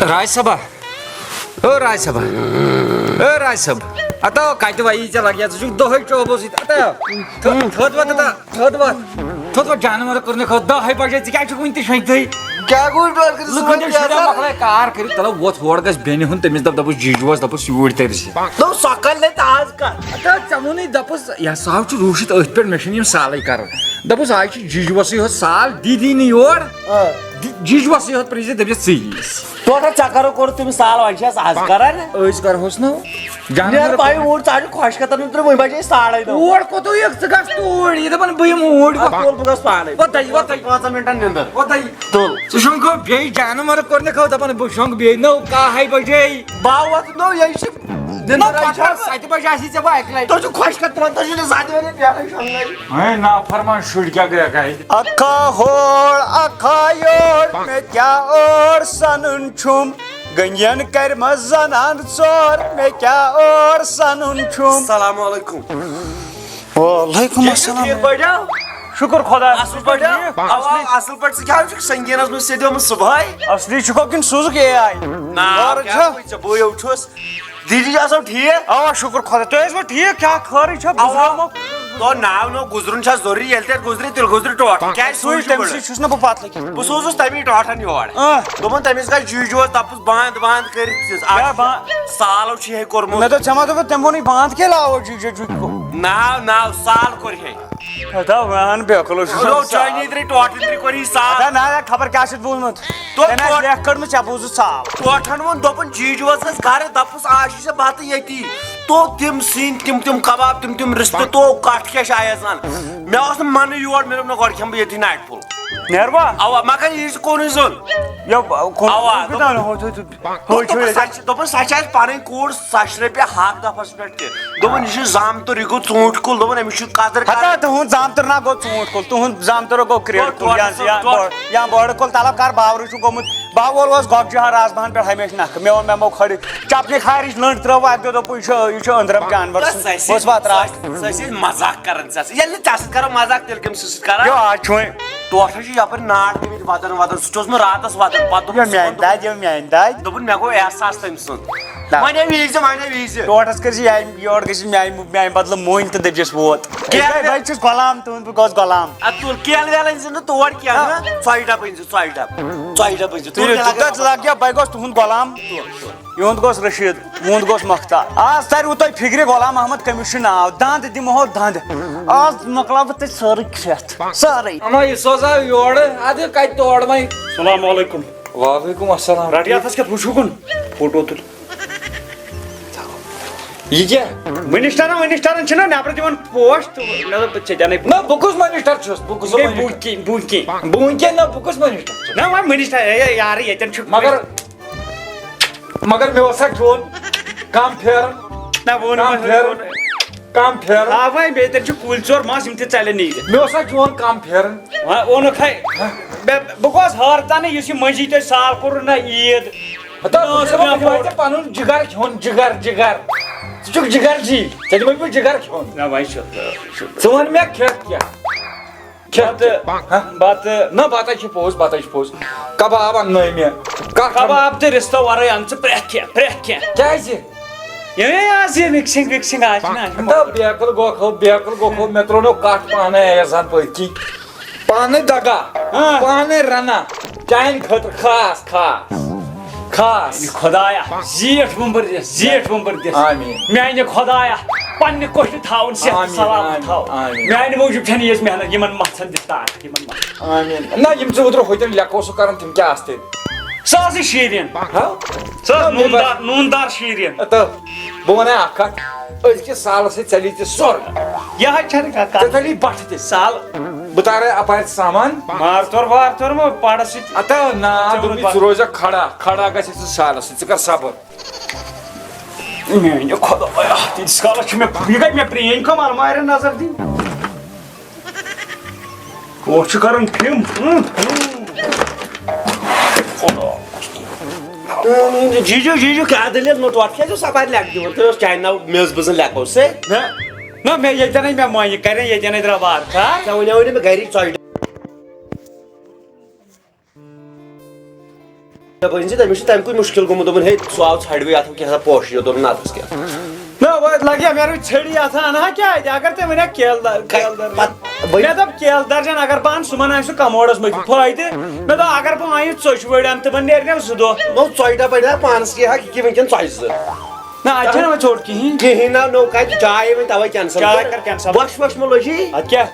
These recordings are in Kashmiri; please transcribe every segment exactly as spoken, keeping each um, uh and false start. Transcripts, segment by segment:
راج صٲبا، او راج صٲبا، او راج صٲب، اَتاو کَتہِ وَیی ژےٚ لَگہِ، ژٕ چھُکھ دۄہَے چوبو سۭتۍ، اَتاو، تھٔ-، تھٔد وَتھ، اَتاو، تھٔد وَتھ، تھٔد وَتھ، جانوَر کوٚر نہٕ خٲطرٕ دَہَے بَجے، ژٕ کیٛازِ چھُکھ وٕنہِ تہِ شۄنٛگۍ تھٕے؟ کیٛاہ گوٚو ڈۄڈ کٔرِتھ لُکَن صُبحن تہِ تہِ شُرٮ۪ن آسان؟ مۄکلٲے کار کٔرِتھ، تَلہٕ ووت ہورٕ گژھِ بیٚنہِ ہُنٛد، تٔمِس دَپ، دَپُس جِجوَس، دَپُس یوٗرۍ تٔرۍ زِ۔ دوٚپ سۄ کَرِ لَٹہِ آز کَتھ؟ اَتاو ژےٚ ووٚنُے، دَپُس یہِ ہسا چھُ روٗشِتھ أتھۍ پٮ۪ٹھ، مےٚ چھِنہٕ یِم سالٕے کَران۔ دَپُس آز چھِ جِجوَسٕے یوت سال، دیٖدی نہٕ یور۔ آ۔ دی-، جِجوَسٕے یوت پرٛزِ دٔپِس ژٕ ییٖز۔ ٹوٹل ژےٚ کرو کوٚر تٔمِس سال، وۄنۍ چھِ أسۍ آز کران۔ أسۍ کرہوس نہٕ۔ جانور نیر پایہِ اوٗرۍ، ژٕ حظ چھُکھ خۄش کران، ترٛٲے وۄنۍ بجے ساڑے نو۔ اور کوٚت یِکھ ژٕ، گژھ توٗرۍ، یہِ دَپان بہٕ یِمہٕ اوٗرۍ۔ آ، تُل بہٕ گژھٕ پانَے۔ وۄتھ دَے، وۄتھ دَے۔ پانٛژَن مِنٹَن نِندٕر۔ وۄتھ دَے۔ تُل۔ ژٕ شۄنٛگکھو بیٚیہِ جانور کوٚر نہٕ کھو، دَپان بہٕ شۄنٛگہٕ بیٚیہِ نٔو کاہے بجے۔ باہ وۄتھ نو، یہِ چھِ نہ، نِندٕر پَتہٕ آسہِ کر ہا۔ سَتہِ بجہِ آسی ژےٚ بہٕ اَکہِ لَٹہِ۔ تُہۍ چھِو خۄش کران، تُہۍ چھِو نہٕ زیادٕ وَنان بیٛاکھ شۄنٛگنَے۔ ہے نافرمان شُرۍ کیٛاہ گٔے گَرِ؟ اکھا ہور، اکھا یور، مےٚ کیٛاہ اور سَنُن چھُم؟ گٔنٛجَن کَرِ منٛز زَنان ژور، مےٚ کیٛاہ اور سَنُن چھُم؟ السلام علیکم۔ وعلیکم السلام۔ ٹھیٖک پٲٹھۍ؟ شُکُر خۄدایَس کُن۔ اَصٕل پٲٹھۍ؟ ٹھیٖک؟ اَوا، اَصٕل پٲٹھۍ۔ ژٕ کیٛاہ چھُکھ سنگیٖنَس منٛز سیٚدیومُت صُبحٲے؟ اَصلی چھُکھ کِنہٕ سوٗزُکھ اے آی؟ نا، اور کیٛاہ چھا؟ پٲٹھۍ ژےٚ بہٕ یو چھُس۔ دیٖدی چھِ آسان ٹھیٖک؟ اَوا، شُکُر خۄدا۔ تُہۍ ٲسۍوا ٹھیٖک؟ کیٛاہ خٲرٕے چھا؟ اَوا۔ گُزریومُت؟ تو ناو نو گُزرُن چھا ضروٗری؟ ییٚلہِ تۄہہِ گُزرِ، تیٚلہِ گُزرِ ٹوٹھ۔ کیٛازِ سُے، سوٗزِو تٔمۍ گۄڈٕ؟ سۭتۍ چھُس نہٕ بہٕ پَتہٕ لٔگِتھ۔ بہٕ سوزُس تَمی ٹوٹھن یور۔ اۭں۔ دوٚپُن تٔمِس گژھِ جُجوس دَپُس بنٛد، بنٛد کٔرِتھ دِژ۔ اَکھ کیٛاہ بنٛد؟ سالو چھُ یِہے کوٚرمُت۔ مےٚ دوٚپ، ژےٚ ما دوٚپُتھ تٔمۍ ووٚنُے بنٛد کیٛاہ لاوو جُجو جُجو؟ ناو، ناو، سال کوٚر ہے۔ ہتا وَن بے عقل اوس۔ نو چٲنی درٛے ٹوٹھ أنٛدرِ کوٚر یہِ صاف۔ ہتا نہ، نہ، خبر کیٛاہ چھُتھ بوٗزمُت۔ تو ژےٚ نہ آسہِ ٹوٹھ-، لیکھ کٔڑمٕژ، ژےٚ بوٗزُتھ صاف۔ ٹوٹھن ووٚن، دوٚپُن، جیجوس ٲس گرٕ، دوٚپُس، آز چھُے ژےٚ بَتہٕ ییٚتی۔ تو تِم سِنۍ، تِم، تِم کباب، تِم، تِم رِستہٕ، تو کَٹھ کیٛاہ چھِ آیَس زَن۔ مےٚ اوس نہٕ مَنٕے یور، مےٚ دوٚپ، نہ، گۄڈٕ کھٮ۪مہٕ بہٕ ییٚتھی ناٹہِ پھوٚل۔ نیروا؟ اَوا، مگر یہِ چھُ کُنُے زوٚن۔ یہِ، کُن-، اَوا، کُن کۭتیٛاہ دوٚپُن، ہُہ، ہُہ، ہُہ، ہُہ، دوٚپُن، ہُہ، سۄ چھِ، دوٚپُن، سۄ چھِ اَسہِ پَنٕنۍ کوٗر، سۄ چھِ رۄپیہِ ہَتھ دَپَس پٮ۪ٹھ تہِ۔ دوٚپُن، یہِ چھُ زامتُر، یہِ گوٚو ژوٗنٛٹھۍ کُل۔ دوٚپُن، أمِس چھُ قدر ہتا کرٕنۍ۔ تُہُنٛد زامتُر نا گوٚو ژوٗنٛٹھۍ کُل، تُہُنٛد زامتُر گوٚو کرٛیڈ گوٚو کُل، یا، ٹوٹھ یا، ژوٗنٛٹھ۔ بوڑ-، یا بوڑٕ کُل۔ طلب کار باورٕے چھُ گوٚمُت۔ باوول اوس گۄگجہِ ہار رازماہَن پٮ۪ٹھ ہمیشہِ نَکھٕ۔ مےٚ اوٚن مےٚ مو کھڑِ چپنہِ کھارِچ لٔنٛڈ ترٲو اَتھ، دوٚپ، دوٚپُن، یہِ چھُ، یہِ چھُ أنٛدرم جانور۔ تہٕ سُہ ٲسۍ، بہٕ اوسُس وَتھ راتھ۔ سُہ ٲسۍ أسۍ مزاق کران ژےٚ سۭتۍ۔ ییٚلہِ نہٕ ژےٚ سۭتۍ کرو مزاق، تیٚلہِ کٔمِس سۭتۍ کرو؟ یو، آز چھُ وۄنۍ۔ ٹوٹھس چھُ یپٲرۍ نار گٔمٕتۍ ودان ودان، سُہ تہِ اوس مےٚ راتس ودان، پتہٕ دوٚپُن، یہِ میانہِ دادِ، یہِ میانہِ دادِ۔ دوٚپُن، مےٚ گوٚو احساس تٔمۍ سُنٛد۔ نہ۔ وۄنۍ أمۍ ویٖزِ، وۄنۍ أمۍ ویٖزِ۔ ٹوٹھس کٔرۍ زِ یامہِ، یورٕ گٔژھۍ یامہِ، میانہِ بدلہٕ مۄنۍ تہٕ دٔپِس ووت۔ کیٛاہ أسۍ گٔے، بہٕ چھُس غلام تُہُنٛد، بہٕ گوس غلام۔ اَدٕ تُل کیلہٕ ویلہٕ أنۍ زِ نہٕ تور کینٛہہ، نہ۔ نہ؟ ژۄیہِ ڈبہٕ أنۍ زِ، ژۄیہِ ڈبہٕ۔ ژۄیہِ ڈبہٕ أنۍ زِ۔ تُل تُلِو، کیٛاہ تُلِو، لگہِ؟ تُلِو، لگہِ، بہٕ گوس تُہُنٛد غلام۔ تُل، تُل۔ یِہُنٛد گوٚژھ رشیٖد، یِہُنٛد گوٚژھ مختار۔ آز تَرِوٕ تۄہہِ فِکرِ غلام محمد کٔمِس چھُ ناو؟ دَنٛد دِمہو دَنٛد۔ آز مۄکلاو بہٕ تۄہہِ سٲرٕے کھٮ۪تھ، سٲرٕے۔ اما یہِ سوزاو یورٕ، اَدٕ کَتہِ تور وۄنۍ؟ السلام علیکم۔ وعلیکم السلام۔ رَٹہِ اَتھَس کٮ۪تھ، ہُہ چھُکُن؟ فوٹو تُل۔ یہِ کیٛاہ؟ مِنِسٹَرَن وِنِسٹَرَن چھِنہ نٮ۪برٕ دِوان پوش تہٕ مےٚ دوٚپ، ژےٚ دِنَے بہٕ۔ نہ، بہٕ کُس مِنِسٹَر چھُس؟ بہٕ کُس ہے، مِنِسٹَر؟ بہٕ کینٛہہ، بہٕ کینٛہہ۔ بہٕ وٕنکٮ۪ن نہ، بہٕ کُس مِنِسٹَر چھُس؟ نہ، وۄنۍ مِنِسٹَر، ہے، ہے، یارٕ، ییٚتٮ۪ن چھُ مگر مگر مےٚ اوسا چون کم پھیرن؟ نہ، ووٚن کم مےٚ، پھیرن؟ ووٚن۔ کم پھیرن؟ آ، وۄنۍ بیٚیہِ تیٚلہِ چھِ کُلۍ ژور مَس، یِم تہِ ژَلن نہٕ ییٚتہِ۔ مےٚ اوسا چون کم پھیرن؟ وۄنۍ اوٚنُکھ ہے۔ ہہ؟ بے-، بہٕ گوس حٲرتَنٕے، یُس یہِ مٔنٛزی تۄہہِ سال کوٚروٕ نہ عیٖد۔ ہتا، نہ، بہٕ چھُس سُہ مےٚ مےٚ پوٚر۔ ژےٚ پَنُن جِگر کھیوٚن، جِگر، جِگر۔ ژٕ چھُکھ جِگر جی، ژےٚ دِمَے بہٕ جِگر کھیوٚن۔ نہ، وۄنۍ چھُ، چھُ۔ ژٕ وَن مےٚ کھٮ۪تھ کیٛاہ؟ کھٮ۪تھ بَتہٕ، کیٛاہ؟ ہہ؟ بَتہٕ۔ نہ، بَتَے چھِ پوٚز، بَتَے چھِ پوٚز۔ کباب اَننٲے مےٚ۔ کَٹھ اَن-، کباب تہٕ رِستہٕ وَرٲے اَن ژٕ پرٛٮ۪تھ کینٛہہ، پرٛٮ۪تھ کینٛہہ۔ کیٛازِ؟ یہِ آز یہِ mixing وِکسِنٛگ آز چھِنہٕ اَنان۔ نہ، بیکٕل گوٚو کھو، بیکٕل گوٚو کھو، مےٚ ترٛوو نہٕ کَٹھ پانَے ایزان پٔتۍ کِنۍ۔ پانَے دَگا، ہاں۔ پانَے رَنان، چانہِ خٲطرٕ خاص، خاص۔ خاص۔ یہِ خۄدایا، زیٖٹھ وُمبٕر دِس، زیٖٹھ وُمبٕر دِس۔ آمیٖن۔ میانہِ خۄدایا، پننہِ کوٚٹھۍ تھاوُن صحت آمیٖن، سلامت آمیٖن، تھاو۔ آمیٖن۔ میانہِ موٗجوٗب چھنہٕ ییٖژ محنت یِمن مژھن دِتھ طاقت، یِمن مژھن۔ آمیٖن۔ نہ، یِم ژٕ اوترٕ ہوٚتٮ۪ن لیکھو سُہ کران، تِم کیٛاہ آسہٕ تیٚلہِ؟ سۄ ٲسٕے شیٖریٖن۔ ہا؟ سۄ ٲس نہ، نوٗن بیٚیہِ دار، نوٗن دار شیٖریٖن۔ تہٕ بہٕ وَنے اکھ کتھ، أزکِس سالس سۭتۍ ژَلی ژےٚ سورُے۔ یہِ حظ چھنہٕ کتھ۔ ژےٚ ژَلی بٹھٕ تہِ۔ سال۔ بہٕ تارے اپارِ سامان۔ مارتور وارتور مہ پرس سۭتۍ۔ اتا نا، ژےٚ ووٚنُتھ دوٚپمَے، بَس۔ ژٕ روزکھ کھڑا، کھڑا گژھکھ ژٕ سالس سۭتۍ، ژٕ کر صبر۔ میٛانہِ خۄدایا، تیٖتِس کالس چھِ مےٚ، یہِ گٔے مےٚ پرٛٲنۍ کٲم المارٮ۪ن نظر دِنۍ۔ کوٚت چھُ کران فِم؟ ہٕم، ہٕم۔ خۄدا۔ جیجو، جیجو، کیٛاہ دٔلیٖل؟ نوٚٹ وَٹ کیٛازِ اوس اَپارِ لیٚکھ دِوان؟ تُہۍ اوس چانہِ ناو میٚژ بٕزن لیٚکھو سۭتۍ۔ نہ، نہ، مےٚ ییٚتٮ۪نٕے مےٚ مۄنہِ کرے، ییٚتٮ۪نٕے درٛاو وارٕ کار۔ ژےٚ وَنیٛاوُے نہٕ مےٚ گَرِچ ژۄچہِ۔ دَپان زِ تٔمِس چھُ تَمہِ کُے مُشکِل گوٚمُت، دوٚپُن، "ہے، سُہ آو ژھرِوٕے، اَتھ کیٛاہ سا پوشہِ یوت؟" دوٚپُن، "نہ، اَتھ کَس کیٛاہ؟" نہ، وۄنۍ لَگہِ ہا مےٚ رُوِتھ ژھٔڑی اَتھ ہَن، ہا، کیٛازِ؟ اگر تٔمۍ وَنہِ ہا کیلہٕ دار، کیلہٕ دار۔ پَتہٕ وۄنۍ مےٚ دوٚپ، کیلہٕ درجن اگر بہٕ اَنہٕ، سُہ ما اَنہِ سُہ کموڈَس منٛز تہِ فٲیدٕ؟ مےٚ دوٚپ، اگر بہٕ وۄنۍ یہِ ژۄچہِ وٲڑۍ اَنہٕ، تِمَن نیرِ مےٚ زٕ دۄہ۔ نو، ژۄچہِ ڈَبہٕ بَنہِ ہا پانَس کیٛاہ ہا، یہِ کہِ وٕنکٮ۪ن ژۄچہِ زٕ۔ نہ، اَتہِ چھَنہٕ وۄنۍ ژوٚٹ کِہیٖنۍ۔ کِہیٖنۍ نہ، نو کَتہِ چاے وۄنۍ تَوَے cancel۔ چاے کَر cancel۔ بۄچھ وۄچھ مہ لٔجی۔ اَدٕ کیٛاہ؟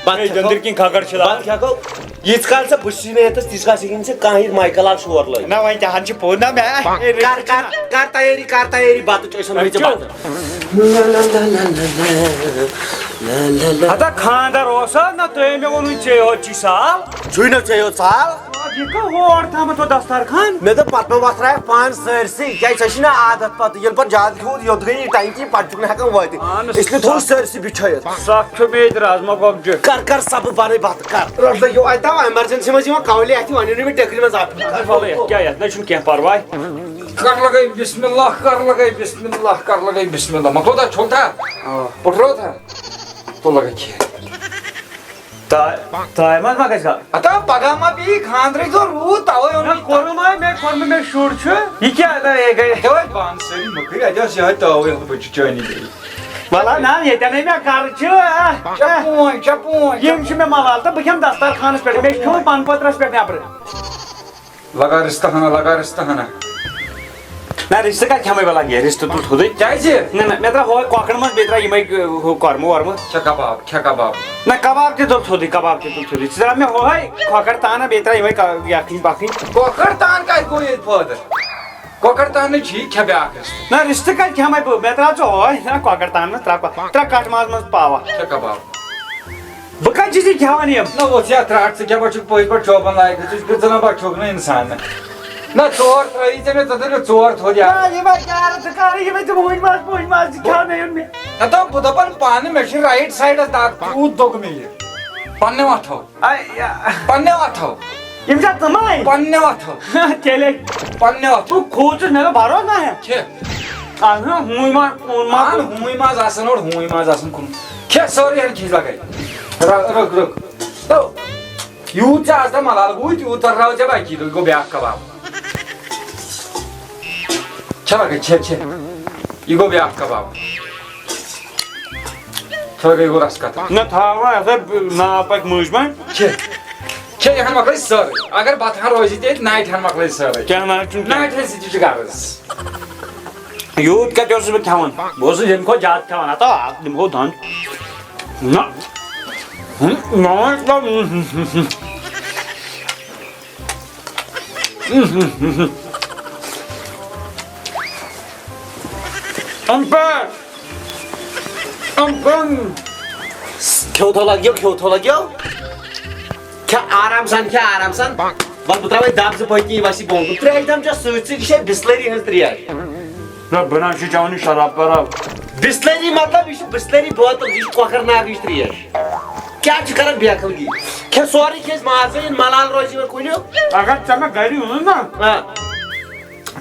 بَتہٕ ہے، کھٮ۪کو۔ دٔنٛدٕرۍ کِنۍ کھکھر چھِ بَتہٕ لاگان۔ کھٮ۪کو۔ ییٖتِس کالَس ژےٚ بہٕ چھُس نہٕ ییٚتَس، تیٖتِس کالَس ہیٚکہِ نہٕ ژےٚ کانٛہہ یِتھ مایکل آو شور لٲگِتھ۔ نہ، وۄنۍ تہِ ہَن چھِ پوٚز۔ نہ، مےٚ، ہے، کر، کر، کر تیٲری، کر تیٲری، بَتہٕ چھُ أسۍ اَنو ژےٚ بَتہٕ۔ ہتا خانٛدر اوس حظ، نہ تُہۍ مےٚ ووٚنُے ژےٚ یوت چھی سال۔ چھُے نہ ژےٚ یوت سال۔ یہِ کَتھ ہور تھامَتھ ہو دسترخان؟ مےٚ دوٚپ، پَتہٕ ما وۄتھراوکھ پانہٕ سٲرسٕے، کیٛازِ ژےٚ چھُے نہ عادت پَتہٕ، ییٚلہِ پَتہٕ زیادٕ کھیوٚوُتھ، یوٚت گٔے یہِ ٹنکی، پَتہٕ چھُکھ نہٕ ہٮ۪کان وٲتِتھ۔ اَہَن سا۔ اِسلیے تھوٚو سٲرسٕے بِچھٲیِتھ۔ سَکھ چھُ مےٚ ییٚتہِ رازما گۄگجہِ۔ کر، کر، سَبہٕ بَنٲے بَتہٕ، کر۔ رَٹھ لَگیو اَتہِ تام ایمرجنسی منٛز یِوان کاولی اَتھِ، وۄنۍ أنِو نہٕ مےٚ ٹٮ۪کرِ منٛز اَکھ۔ اَدٕ وَلہٕ، کیٛاہ، یَتھ نہ چھُنہٕ کینٛہہ پَرواے۔ کر لگے بسم اللہ، کر لگے بسم اللہ، کر لگے بسم اللہ۔ مۄکلو تھا، چھوٚل تھا؟ آ۔ پھُٹرو تھا؟ تو لگے کھیٚن۔ تا-، تایہِ منٛز ما گژھِ گا؟ اتا پگاہ ما پیٚیہِ خانٛدرٕکۍ دۄہ روٗد، توے اوٚن نہ، مےٚ۔ کوٚرُم ہا مےٚ، کوٚرمُت مےٚ شُر چھُ۔ یہِ کیٛاہ ادا ہے گٔے؟ اتے وۄنۍ بانہٕ سٲری مٔکٕرۍ، اتے اوس یِہوٚے تٲوٕے، ہُتھ پٲٹھۍ چھُ چٲنی گٔے۔ وَلہ نہ، ییٚتٮ۪ن ہے مےٚ گرٕ چھِ، آ، چپوٗنۍ، چپوٗنۍ، یِم چھِ مےٚ ملال تہٕ بہٕ کھٮ۪مہٕ دسترخانَس پٮ۪ٹھ، مےٚ چھُ کھیوٚن پَنہٕ پٔترَس پٮ۪ٹھ نٮ۪برٕ۔ لگا رِستہٕ ہنا، لگا رِستہٕ ہنا۔ نہ، رِستہٕ کَتہِ کھٮ۪مَے بہٕ لگے؟ رِستہٕ تُل تھوٚدُے۔ کیٛازِ؟ نہ، نہ، مےٚ درٛاو ہۄے کۄکرَن منٛز، بیٚیہِ درٛاو یِمَے، ہُہ کۄرمہٕ وۄرمہٕ۔ کھےٚ کباب، کھےٚ کباب۔ نہ، کباب تہِ تُل تھوٚدُے، کباب تہِ تُل تھوٚدُے۔ ژٕ درٛاو مےٚ ہۄے کۄکر تانہ، بیٚیہِ درٛاو یِمَے ک-، یَکھٕنۍ پَکھٕنۍ۔ کۄکر تان کَتہِ گوٚو ییٚتہِ پٲدٕ؟ کۄکر تانٕے چھی کھےٚ بیٛاکھ رِستہٕ۔ نہ، رِستہٕ کَتہِ کھٮ۪مَے بہٕ؟ مےٚ درٛاو ژٕ ہۄے، نہ، کۄکر تان منٛز ترٛاو کۄ-، ترٛاو کَٹہٕ ماز منٛز پاوا۔ کھےٚ کباب۔ بہٕ کَتہِ چھُس یہِ کھٮ۪وان یِم؟ نہ، وۄتھ یا ترٛٹھ، ژٕ کیٛاہ پَتہٕ چھُکھ پٔزۍ پٲٹھۍ چوبَن لایق؟ ژٕ چھُکھ زَنان پَتہٕ چھُکھ نہٕ اِنسان۔ نہ، ژور ترٛٲیی ژےٚ مےٚ، ژٕ دَپ مےٚ ژور تھوٚد یا۔ نہ، یہِ ما کیٛاہ، ژٕ کَرٕ یِمَے تہِ مُہِنۍ ماز، پُہِنۍ ماز، ژٕ کھٮ۪و نہٕ یِم مےٚ۔ نہ، تو بہٕ دَپان پانہٕ، مےٚ چھُ رایٹ سایڈَس دَگ، تیوٗت دوٚگ مےٚ یہِ۔ پنٛنیو اَتھو۔ آے، یا۔ پنٛنیو اَتھو۔ یِم چھا تِمَے؟ پنٛنیو اَتھو۔ تیٚلے۔ پنٛنیو اَتھو۔ بہٕ کھوٗژُس، مےٚ گوٚو بھروسہٕ نہ ہٮ۪تھ۔ کھے۔ اَہَن، ہُمٕے ما، ہُمٕے ما۔ اَہَن، ہُمٕے ماز آسَن اورٕ، ہُمٕے ماز آسَن کُن۔ کھے سٲرٕے ہَن کھے لَگَے۔ رَ-، رُک، رُک۔ تو، یوٗت ژےٚ آز تام ملال گوٚوُے، تیوٗت ژَلراو ژےٚ باقی، گوٚو بیٛاکھ کباب۔ چھےٚ لَگَے، چھےٚ، چھےٚ۔ یہِ گوٚو بیٛاکھ کباب۔ چھےٚ لَگَے، یہِ گوٚو رَس قطرٕ۔ نہ، تھاو وۄنۍ، یَتھ ہا ناو پَکہِ مٔنٛزۍ منٛز۔ چھےٚ۔ چھےٚ، یہِ ہَن مۄکلٲے سٲرٕے۔ اگر بَتہٕ ہَن روزِ تہِ ییٚتہِ، نایٹہِ ہَن مۄکلٲے سٲرٕے۔ کیٛاہ نہ حظ چھُنہٕ کینٛہہ۔ نایٹہِ ہَن سۭتۍ چھِ غرض۔ یوٗت کَتہِ اوسُس بہٕ کھٮ۪وان؟ بہٕ اوسُس ییٚمہِ کھۄتہٕ زیادٕ کھٮ۪وان۔ ہتا اَکھ دِمہو دَنٛد۔ نہ۔ ہُم، نہ، نہ۔ اَم پہ۔ اَم پن۔ کھیوٚو تھو لَگیو، کھیوٚو تھو لَگیو۔ کھےٚ آرام سان، کھےٚ آرام سان۔ وَلہٕ بہٕ ترٛاوَے دَب زٕ پٔتۍ کِنۍ، یہِ وَسہِ بۄن کُن۔ ترٛیش دام چھےٚ سۭتۍ سۭتۍ، یہِ چھےٚ بِسلٔری ہٕنٛز ترٛیش۔ نہ، بہٕ نہ حظ چھُس چٮ۪وان یہِ شراب پراب۔ بِسلٔری مطلب، یہِ چھِ بِسلٔری بوتل، یہِ چھِ کۄکَر ناگٕچ ترٛیش۔ کیٛاہ چھِ کران بے عقل گی؟ کھےٚ سورُے کھےٚ مازٕے، یِن ملال روزِ وۄنۍ کُنہِ۔ اگر ژےٚ مےٚ گرِ اوٚنُتھ نا، آ۔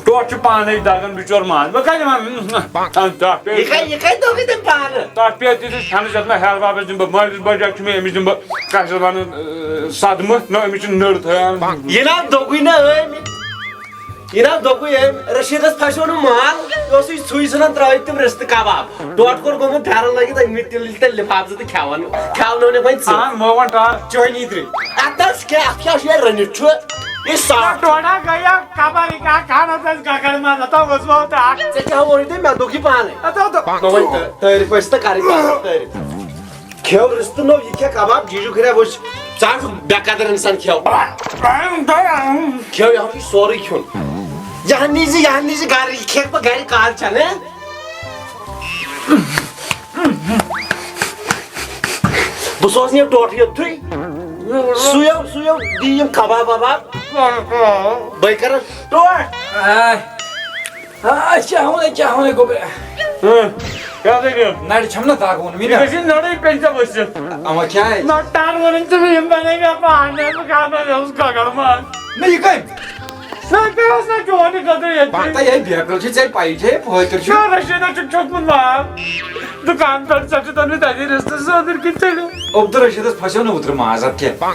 ٹوٹھ چھُ پانے دگان بِچور ماز۔ بہٕ کتہِ وَنہٕ؟ تَتھ پٮ۪ٹھ یہِ کَتہِ، یہِ کَتہِ دوٚپُے تٔمۍ پانہٕ؟ تَتھ پٮ۪ٹھ تہِ چھُس کھٮ۪نَس یَتھ مےٚ ہیٚہر بابَس دِمہٕ بہٕ، مٲلِس بَجہِ چھُ مےٚ، أمِس دِمہٕ بہٕ کیٛاہ چھِ اَتھ وَنان، اۭں، صدمہٕ۔ نہ، أمِس چھِ نٔر تھٲومٕژ۔ یہِ نا دوٚپُے نہ أمۍ۔ یہِ نا دوٚپُے أمۍ، رشیٖدَس پھسیو نہٕ مال، یہِ اوسُے سُے ژھٕنان ترٛٲوِتھ تِم رِستہٕ کباب۔ ٹوٹھ کوٚر گوٚمُت پھیرن لٲگِتھ، أنۍ مٕتۍ تِلہٕ تِلہٕ لِفافہٕ زٕ تہٕ کھٮ۪وان، کھٮ۪ونٲونَکھ وۄنۍ ژٕ۔ اَہَن، مو وَن ٹار۔ چٲنی درٕے۔ اَتھ حظ کیٛاہ، اَتھ کیٛاہ چھُ یہِ رٔنِتھ چھُ؟ یہِ صاف۔ ٹوٹھا گٔیا کبر، یہِ کیٛاہ کھانَس اَسہِ گَگَر منٛز، ہَتو وٕژھ ووت اَکھ۔ ژےٚ کیٛاہ ووٚنُے تٔمۍ؟ مےٚ دوٚپ یہِ پانَے۔ ہَتو دوٚپ۔ نو وۄنۍ تٲ-، تعٲریٖف ٲسۍ تہٕ کَرٕنۍ تعٲریٖف۔ کھیو رِستہٕ نوٚو، یہِ کھےٚ کباب، جیجو کھریا وٕچھ، ژٕ ہا چھُکھ بے قدر اِنسان، کھیو۔ کھیو، یہِ ہا چھُے سورُے کھیوٚن۔ یہِ ہا نیٖزِ، یہِ ہا نیٖزِ گرٕ، یہِ کھیٚکھ بہٕ گرِ کالچن، ہہ؟ بہٕ سوزنہٕ یہِ ٹوٹھ یوٚتتھٕے۔ سُے یو، سُے یو دی یِم کباب وباب۔ بہٕ کرٕ ٹوٹھ۔ آے۔ آ، کیٛاہ وَنَے، کیٛاہ وَنَے گوٚبرا؟ ہہ، کیٛاہ دٔلیٖل؟ نَرِ چھَم نہ دَگ ووٚنمُے یہِ نہ۔ گژھِ نٔرٕے پیٚنۍ ژےٚ ؤسِتھ۔ اَما کیٛازِ؟ نہ ٹَر ووٚنُم ژےٚ مےٚ، یِم بَنے مےٚ پانہٕ، مےٚ دوٚپ، کانٛہہ نہ، مےٚ اوس گَگَر ماز۔ نہ، یہِ کٔمۍ؟ نہ، مےٚ اوس نہ چون یہِ قدر ییٚتہِ۔ پَتہٕ یہِ بیکٕل چھِ ژےٚ پَیی چھےٚ، پھٲتِر چھُ۔ نہ، رٔشیٖدَس چھُکھ چھوٚکمُت ماز۔ دُکان پٮ۪ٹھ ژےٚ چھُتھ اوٚنمُت تَتی رِستہٕ زٕ أنٛدٕرۍ کِنۍ ژٔلِو۔ عبدالرشیٖدَس پھسیو نہٕ اوترٕ ماز، اَدٕ کیٛاہ؟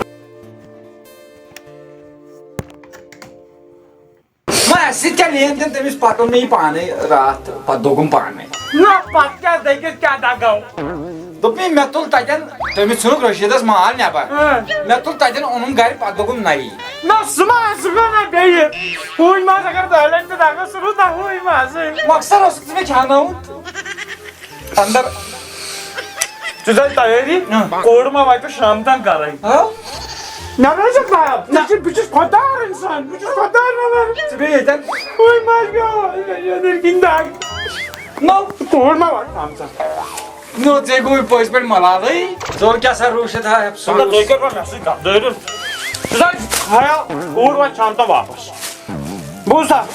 سۭتۍ کیٛاہ لین دین تٔمِس؟ پَتہٕ اوٚن مےٚ یہِ پانَے راتھ، پَتہٕ دوٚگُم پانَے۔ نہ، پَتہٕ کیٛاہ دٔگِتھ کیٛاہ دَگو؟ دوٚپ مےٚ، مےٚ تُل تَتٮ۪ن، تٔمِس ژھٕنُکھ رٔشیٖدَس مال نٮ۪بَر۔ اۭں۔ مےٚ تُل تَتٮ۪ن، اوٚنُم گَرِ، پَتہٕ دوٚگُم نَیی۔ نہ، سُہ ما، سُہ گوٚو نہ بیٚیہِ۔ ہوٗنۍ ماز اگر دۄہلٮ۪ن تہِ دَگو، سُہ روٗد نہ ہوٗنۍ مازٕے۔ مۄخصر اوسُکھ ژٕ مےٚ کھیٛاناوُن۔ اندر۔ ژٕ تھٲے تیٲری، ہاں۔ کوٗر ما واتہِ شام تام گرے۔ ہاں؟ مےٚ نہ حظ چھِ پَے، بہٕ چھُس، بہٕ چھُس خۄدار اِنسان، بہٕ چھُس خۄدار نفر۔ ژٕ بیٚیہِ ییٚتٮ۪ن۔ وۄنۍ ما آسہِ مےٚ یَپٲرۍ کِنۍ دَگ؟ نو۔ کوٗر ما واتہِ شام تام؟ نو، ژےٚ گوٚوُے پٔزۍ پٲٹھۍ ملالٕے۔ ژٕ کیٛاہ سا روٗشِتھ ہا؟ مطلب، تُہۍ کٔرۍ وۄنۍ مےٚ سۭتۍ کَتھ، دٲرِو۔ ژٕ تھٲے خیال، کوٗر واتہِ شام تام واپس۔ بوٗزتھا؟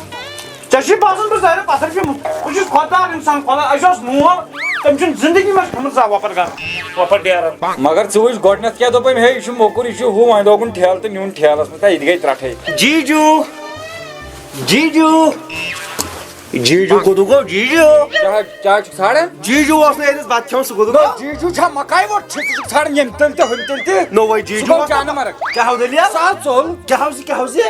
ژےٚ چھُے باسان بہٕ زَرِ پَتھر پیوٚمُت؟ بہٕ چھُس خۄدار اِنسان، خۄدا، اَسہِ اوس مول، تٔمۍ چھُنہٕ زِندگی منٛز کھیوٚمُت زانٛہہ وۄپَر گَنہٕ، وۄپَر ڈیرَن۔ مگر ژٕ وٕچھ، گۄڈٕنٮ۪تھ کیٛاہ دوٚپُن، ہے، یہِ چھُ موٚکُر، یہِ چھُ ہُہ، وۄنۍ لوگُن ٹھیلہٕ تہٕ نیوٗن ٹھیلَس منٛز، تہٕ یہِ تہِ گٔے ترٛٹھٕے۔ جیجو، جیجو، جیجو کوٚت گوٚو؟ جیجو۔ کیٛاہ، کیٛاہ چھُکھ ژھانٛڈان؟ جیجو اوس نہٕ ییٚتٮ۪س بَتہٕ کھیوٚن، سُہ کوٚت گوٚو؟ جیجو چھا مکاے ووت؟ چھِ ژٕ چھُکھ ژھانٛڈان ییٚمہِ تٔلۍ تہِ، ہُمہِ تٔلۍ تہِ؟ نو وۄنۍ جیجو سُہ گوٚو اوس جانہٕ مرگ۔ کیٛاہ ہو دٔلیٖل؟ سُہ آو ژوٚل۔ کیٛاہ ہو زِ، کیٛاہ ہو زِ؟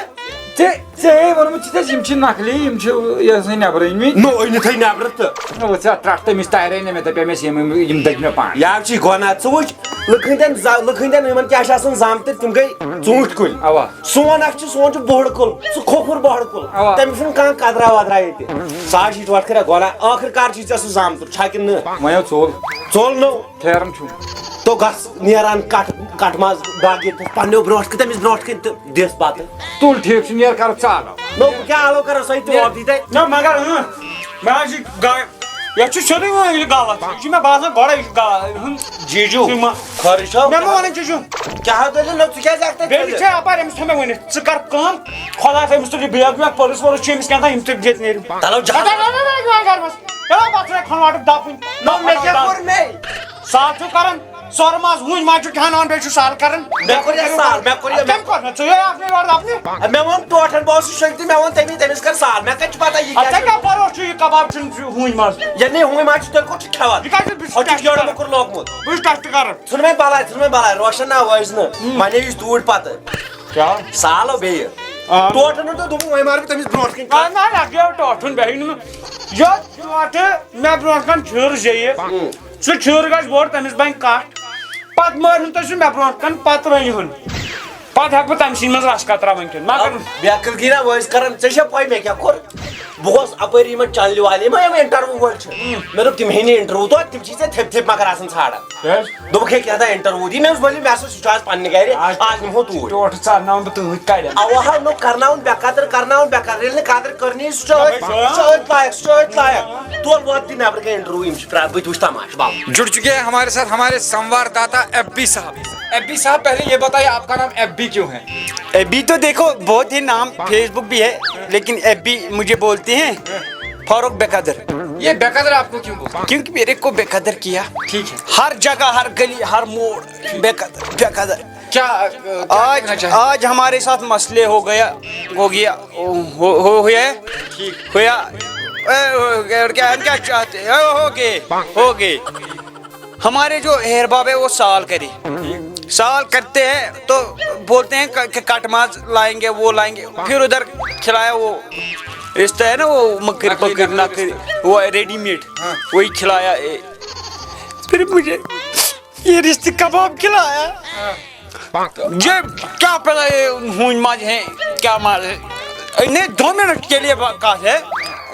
ژےٚ، ژےٚ ہے ووٚنمُت چھُ ژےٚ، یِم چھِ نقلی، یِم چھِ یہِ ہسا نٮ۪برٕ أنۍمٕتۍ۔ نو، أنِتھ ہے نٮ۪برٕ تہٕ۔ نو، ژےٚ ترٛٹھ تٔمِس تارے نہٕ مےٚ، دَپے مےٚ، یِم، یِم دٔگۍ مےٚ پانہٕ۔ یار، ژٕ چھُے گۄناہ، ژٕ وٕچھ، لُکہٕ ہٕنٛدٮ۪ن زا-، لُکہٕ ہٕنٛدٮ۪ن یِمن کیٛاہ چھِ آسان زامتٕرۍ، تِم گٔے ژوٗنٛٹھۍ کُلۍ۔ اَوا۔ سون اکھ چھُ، سون چھُ بۄہڑٕ کُل، سُہ کھوکھُر بۄہڑٕ کُل۔ اَوا۔ تٔمِس چھُنہٕ کانٛہہ قدرا ودرا ییٚتہِ۔ سُہ حظ چھُے ٹوٹھ کران گۄناہ۔ ٲخٕر کار چھُے ژےٚ سُہ زامتُر، چھا کِنہٕ نہٕ؟ وۄنۍ ہو ژوٚل۔ ژوٚل نو۔ پھیران چھُم۔ تو گژھ نیر ان کٹ، کٹ ماز باغ ییٚتہِ پننیو برونٛٹھ کن، تٔمِس برونٛٹھ کن تہٕ دِس بتہٕ۔ تُل ٹھیٖک چھُ، نیر کرو ژٕ آلو۔ نو بہٕ کیٛاہ آلو کرو، سۄے تہِ وۄپدی تۄہہِ۔ نہ مگر اۭں، مےٚ حظ چھِ گا-، یتھ چھُ سیوٚدُے وۄنۍ یہِ غلط، یہِ چھُ مےٚ باسان گۄڈے یہِ چھُ غلط، ہُم، جیجو، ژٕ ما، خٲرٕے چھو؟ مےٚ ما ونان جیجو۔ کیٛاہ حظ دٔلیٖل؟ نہ ژٕ کیٛازِ ہٮ۪کھ تَتہِ بیٚیہِ کٔرِتھ؟ چھےٚ اپارِ أمِس تھٲو مےٚ ؤنِتھ، ژٕ کر کٲم، خۄداے تھٲومٕژ تُلہِ بیگ ویگ پٔرٕس ؤرٕس چھُ أمِس کیٛاہ تام، یِم تہِ دِتھ نیرِم۔ تَلو جا۔ خۄداے، خۄداے، خۄداے، خۄداے، خۄداے، خۄداے، خۄداے، خۄداے، خۄداے، نو مےٚ کیٛاہ کوٚر مے؟ سال چھُ کران، سۄرٕ ماز، ہوٗنۍ ماز چھُ کھٮ۪وان، بیٚیہِ چھُ سال کران۔ مےٚ کوٚر یہِ سال، مےٚ کوٚر یہِ، کٔمۍ کوٚر نہٕ؟ ژٕ یہِ اَپنے یورٕ اَپنے۔ مےٚ ووٚن ٹوٹھن، بہٕ اوسُس شۄنٛگتھٕے، مےٚ ووٚن تٔمی، تٔمِس کر سال۔ مےٚ کَتہِ چھِ پَتہ یہِ اَدٕ کیٛاہ ژےٚ چھُ؟ کیٛاہ بروسہٕ چھُ یہِ کباب چھُنہٕ ہوٗنۍ ماز؟ ییٚلہِ نہٕ یہِ ہوٗنۍ ماز چھُ، تیٚلہِ کوٚت چھُ کھٮ۪وان؟ یہِ کَتہِ چھُ؟ بہٕ چھُس أتھۍ چھُ test یورٕ کران۔ موٚکُر لوگمُت۔ بہٕ چھُس test کران۔ ژھٕن مےٚ بلاے، ژھٕن مےٚ بلاے، روشن نا وٲج نہٕ۔ ہُم۔ وۄنۍ یی أسۍ توٗرۍ پَتہٕ۔ کیٛاہ؟ سال آو بیٚیہِ۔ آ۔ ٹوٹھن ہُنٛد دوٚپ، دوٚپُن، وۄنۍ مارٕ بہٕ تٔمِس برونٛٹھ کَنہِ آ، کَتھ۔ نہ، نہ، یہِ ٹوٹھُن بیٚہہِ نہٕ۔ یۄس ٹوٹھٕ مےٚ برونٛٹھ کَنہِ چھُر زیٚیہِ، ہُم۔ سُہ چھُر گژھِ بوٚڑ، تٔمِس بَنہِ کَٹھ۔ پَتہٕ مٲرِہُن تُہۍ سُہ مےٚ برونٛٹھ کَنہِ، پَتہٕ رٔنِہُن۔ پَتہٕ ہٮ۪کہٕ بہٕ تَمہِ سٕنٛدِ منٛز رَس قطرہ وۄنۍ کھیوٚن۔ مگر بیٚیہِ عقل گی نہ وٲنٛسہِ کران، ژےٚ چھےٚ پَے مےٚ کیٛاہ کوٚر؟ بہٕ گوس اپٲری یِمن چنلہِ والٮ۪ن، یِم یِم interview وٲلۍ چھِ۔ مےٚ دوٚپ، تِم ہیٚنہِ interview توتہِ، تِم چھِ ژےٚ تھٔپۍ تھٔپۍ مگر آسان ژھانڈان۔ کیٛازِ؟ دوٚپُکھ، ہے، کیٛاہ تام interview دی۔ مےٚ اوس ؤلِو، مےٚ ہسا چھُ آز پننہِ گرِ، آز آز نِمہو توٗرۍ۔ ٹوٹھ ژارناوُن بہٕ تُہٕنٛدۍ کَرٮ۪ن۔ اَوا ہا، نوٚو کرناوُن بے قدر، کرناوُن بے قدر۔ ییٚلہِ نہٕ قدر کٔرنی، سُہ چھُ نہ، أتھۍ، بھائی، سُہ چھُ أتھۍ لایق، سُہ چھُ أتھۍ لایق۔ تُل وۄتھ دِ نٮ۪برٕ کَنہِ interview، یِم چھِ پرٛا-، بہٕ تہِ وٕچھِ تماشہٕ، بَل۔ जुड़ चुके हैं हमारे साथ हमारे संवाददाता एफबी साहब। एफबी साहब, पहले ये बताइए, आपका नाम एफबी क्यों है? एफबी तो देखो, बहुत ही नाम Facebook भी है, लेकिन एफबी मुझे बोलते हैं फारूक बेकदर। ये बेकदर आपको क्यों बोलते हैं? क्योंकि मेरे को बेकदर किया। ठीक है। हर जगह, हर गली, हर मोड़, बेकदर, बेकदर। क्या, अ, क्या आज, कहना चाहेंगे? आज हमारे साथ मसले हो गया, हो गया, हो, हो गया, ठीक। हुआ, ए, हो गया, और क्या, हम क्या चाहते हैं? हो, हो गए, हो गए। हमारे जो हेर बाबा है, वो साल करे। साल करते हैं तो बोलते हैं क-, कि कट मांस लाएंगे, वो लाएंगे। फिर उधर खिलाया वो रिश्ता है ना, वो मकर, नकली, पकर, नकली नकर, रिश्ता। वो रेडीमेड, हाँ। वही खिलाया। ए, फिर मुझे ये रिश्ते कबाब खिलाया। हाँ। ये क्या पता ये हूंज माज है, क्या माज है? नहीं, दो मिनट के लिए बकवास है,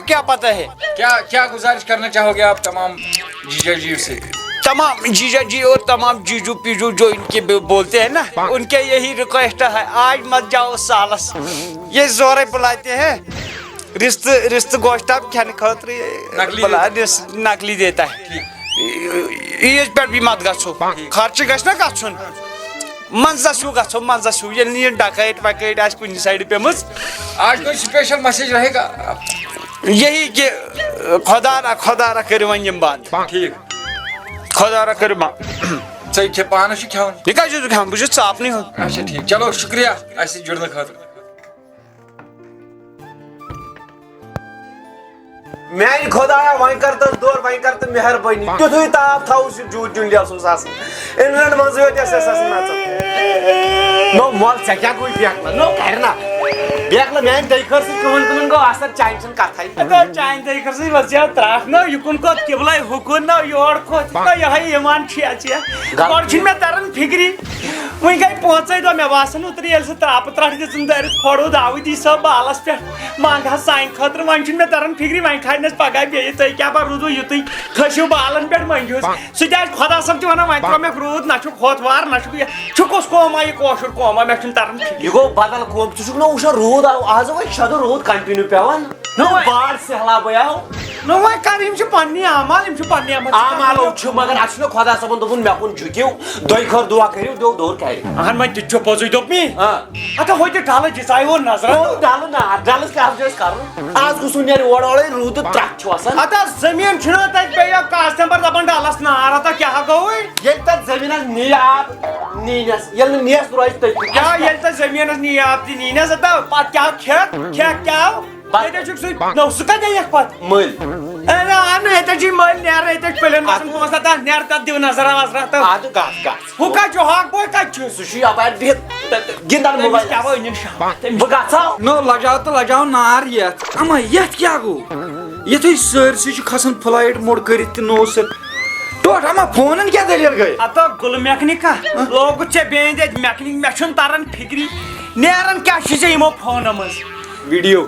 क्या पता है? क्या, क्या गुजारिश करना चाहोगे आप तमाम जीजा जी से? तमाम जीजा जी और तमाम जीजू पीजू जो इनके ब-, बोलते हैं ना, उनके यही रिक्वेस्ट है, आज मत जाओ सालस। ये जोरे बुलाते हैं, रिश्त, रिश्त गोश्त आप खाने खातिर नकली बला-, देता है। रिश्त नकली देता है। ठीक। عیٖد پٮ۪ٹھ بیٚیہِ مت گژھو۔ خرچہٕ گژھِ نہ گژھُن۔ منٛزس ہیوٗ گژھو، منٛزس ہیوٗ۔ ییٚلہِ نہٕ یہِ ڈکٲتۍ وکٲتۍ آسہِ کُنہِ سایڈٕ پیٚمٕژ۔ आज कोई स्पेशल मैसेज रहेगा? یہی کہ خۄدا را، خۄدا را کٔرِو وۄنۍ یِم بنٛد۔ ٹھیٖک۔ خۄدا را کٔرِو بنٛد۔ ژےٚ کھےٚ پانس چھُ کھٮ۪وان؟ یہِ کتہِ چھُس بہٕ کھٮ۪وان؟ بہٕ چھُس ژاپنٕے ہوت۔ اچھا ٹھیٖک، چلو شُکریہ اَسہِ سۭتۍ جُڑنہٕ خٲطرٕ۔ میانہِ خۄدایا، وۄنۍ کر تس دور، وۄنۍ کر تہٕ مہربٲنی، تیُتھُے تاپھ تھاوُس یہِ جوٗ جُنڈیا سُہ آسان۔ انگلینڈ منٛزٕے یوت یۄس اَسہِ آسان نژان۔ نو مۄل، ژےٚ کیٛاہ گوٚوُے بیکلا؟ نو کر نا۔ بیکھ نہ میانہِ دٔے خٲر سۭتۍ کٕمن کٕمن گوٚو اثر، چانہِ چھنہٕ کتھے۔ تہٕ چانہِ دٔے خٲر سۭتۍ ؤژھ یہِ ترٛٹھ، نہ یُکُن کھوٚت قبلے، ہُکُن نہ یور کھوٚت، تہٕ یِہوٚے ایمان چھُ یا ژےٚ۔ غلط۔ گۄڈٕ چھُنہٕ مےٚ تران فِکری۔ وۄنۍ گٔے پانٛژے دۄہ، مےٚ باسان اوترٕ ییٚلہِ سُہ ترٛاپہٕ ترٛٹھ دِژٕن دٲرِتھ، کھۄڑو داوٕے دی سۄ بالس پٮ۪ٹھ، منٛگ ہا سانہِ خٲطرٕ۔ وۄنۍ چھُنہٕ مےٚ تران فِکری، وۄنۍ کھارِ نَس پگاہ بیٚیہِ۔ تُہۍ کیٛاہ پَتہٕ روٗدوٕ یُتُے، کھٔسِو بالن پٮ۪ٹھ، مٔنٛگِو حظ۔ سُہ تہِ آسہِ خۄدا صٲب تہِ وَنان، وۄنۍ ترٛوو مےٚ روٗد، نہ چھُ کھوت وار، نہ چھُ یہِ۔ چھُ کُس قوما یہِ کٲشُر قوما؟ مےٚ چھُنہٕ تران فِکرِ۔ یہِ گوٚو بدل قوم، ژٕ چھُکھ نہ وٕچھان روٗد آو، آز وۄنۍ شےٚ دۄہ روٗد continue پٮ۪وان۔ نہ وۄنۍ۔ بار سہلابٕے آو۔ نہ وۄنۍ کر، یِم چھِ پننی اعمال، یِم چھِ پننی اعمال۔ اعمالو چھُ، مگر اَسہِ چھُنہ خۄدا صٲبن دوٚپمُت، مےٚ کُن جُکِو، دۄیہِ خٲر دُعا کٔرِو، دیو دوٚر کرِ۔ اہن وۄنۍ تہِ چھُ پوٚزُے دوٚپمی۔ آ۔ ہتا ہوٚتہِ ڈلہٕ دِژاے وۄنۍ نظرا۔ ڈلہٕ نا، ڈلس کیٛاہ چھُ اَسہِ کرُن؟ آز گوٚژھ نہٕ نیرِ اورٕ اورے روٗدٕ ترٛٹھ چھُ آسان۔ ہتا زٔمیٖن چھُنہ تتہِ بیٚیہِ کاسٹمبر دپان ڈلس نار، ہتا کیٛاہ گوٚوُے؟ ییٚلہِ تتھ زٔمیٖنس نی آب، نی نٮ۪س، ییٚلہِ نہٕ نٮ۪س روزِ تٔتی۔ کیٛاہ ییٚلہِ تتھ زٔمیٖنس نی آب تہِ نی نٮ۪س، ہتا پتہٕ کیٛاہ کھٮ۪کھ؟ کھٮ۪کھ کیٛاہ؟ پتہٕ ییٚتہِ چھُکھ سُہ، نو، سُہ کتہِ یِیَکھ پتہٕ؟ مٔلۍ۔ اے، نہ، اے، نہ، ییٚتہِ چھِ مٔلۍ نیران، ییٚتہِ چھِ پِلٮ۪ن گژھان پانٛژھ ہتھ، دَہ، نیر تتھ دِو نظر، وظر تہٕ۔ اَدٕ گژھ، گژھ۔ ہُہ کتہِ چھُ؟ ہاکھ بوے کتہِ چھُ؟ سُہ چھُ یپارِ بِہِتھ تہٕ گِنٛدان تٔمِس موبایلس۔ کیٛاہ وۄنۍ أنِن شام؟ تٔمِس بہٕ گژھٕ ہا۔ نو، لجاو تہٕ لجاو نار یتھ۔ اما، یتھ کیٛاہ گوٚو؟ یتھُے سٲرسٕے چھُ کھسان flight mode کٔرِتھ تہِ نوٚو سیوٚد۔ ٹوٹھ اما، فونن کیٛاہ دٔلیٖل گٔے؟ ہتا گُلہٕ میکنِکا، لوگُتھ ژےٚ بیٚیہِ اَتہِ میکنِک، مےٚ چھُنہٕ تران فِکری، نیران کیٛاہ چھُ ژےٚ یِمو فونو منٛز؟ ویڈیو۔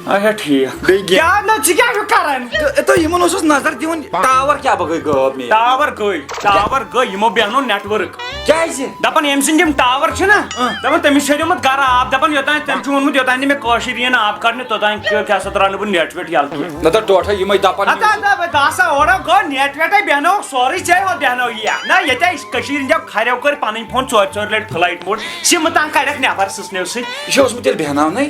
اچھا، ٹھیٖک۔ بیٚیہِ کیٛاہ؟ کیٛاہ نہ، ژٕ کیٛاہ چھُکھ کران؟ تہٕ، تہٕ یِمن اوسُس نظر دِوان، ٹاور کیٛاہ بہٕ گٔے غٲب مےٚ؟ ٹاور گٔے، ٹاور گٔے، یِمو بیہنو network۔ کیٛازِ؟ دپان ییٚمۍ سٕنٛدۍ یِم ٹاور چھِنہ، اۭں۔ دپان تٔمِس چھُ ہیوٚتمُت گرٕ آب، دپان یوٚتام تٔمۍ چھُ ووٚنمُت، یوٚتام نہٕ مےٚ کٲشِر یِیہِ نہٕ آب کڑنہِ، توٚتام کیٛاہ سا ترٛاونہٕ بہٕ net ویٹ یَلہٕ کینٛہہ۔ نہ تہٕ ٹوٹھے یِمے دپان۔ ہتا، ہتا، بہٕ داسا اورٕ گوٚو net ویٹے بیہنو، سورُے ژےٚ یوت بیہنو یہِ۔ نہ، ییٚتہِ أسۍ کٔشیٖرِ ہٕنٛدیو کھریو کٔرۍ پنٕنۍ فون ژورِ ژورِ لٹہِ flight mode، سِمہٕ تام کڑکھ نٮ۪بر سٕژنیو سۭتۍ۔ یہِ چھُ اوسمُت تیٚلہِ بیہناونَے۔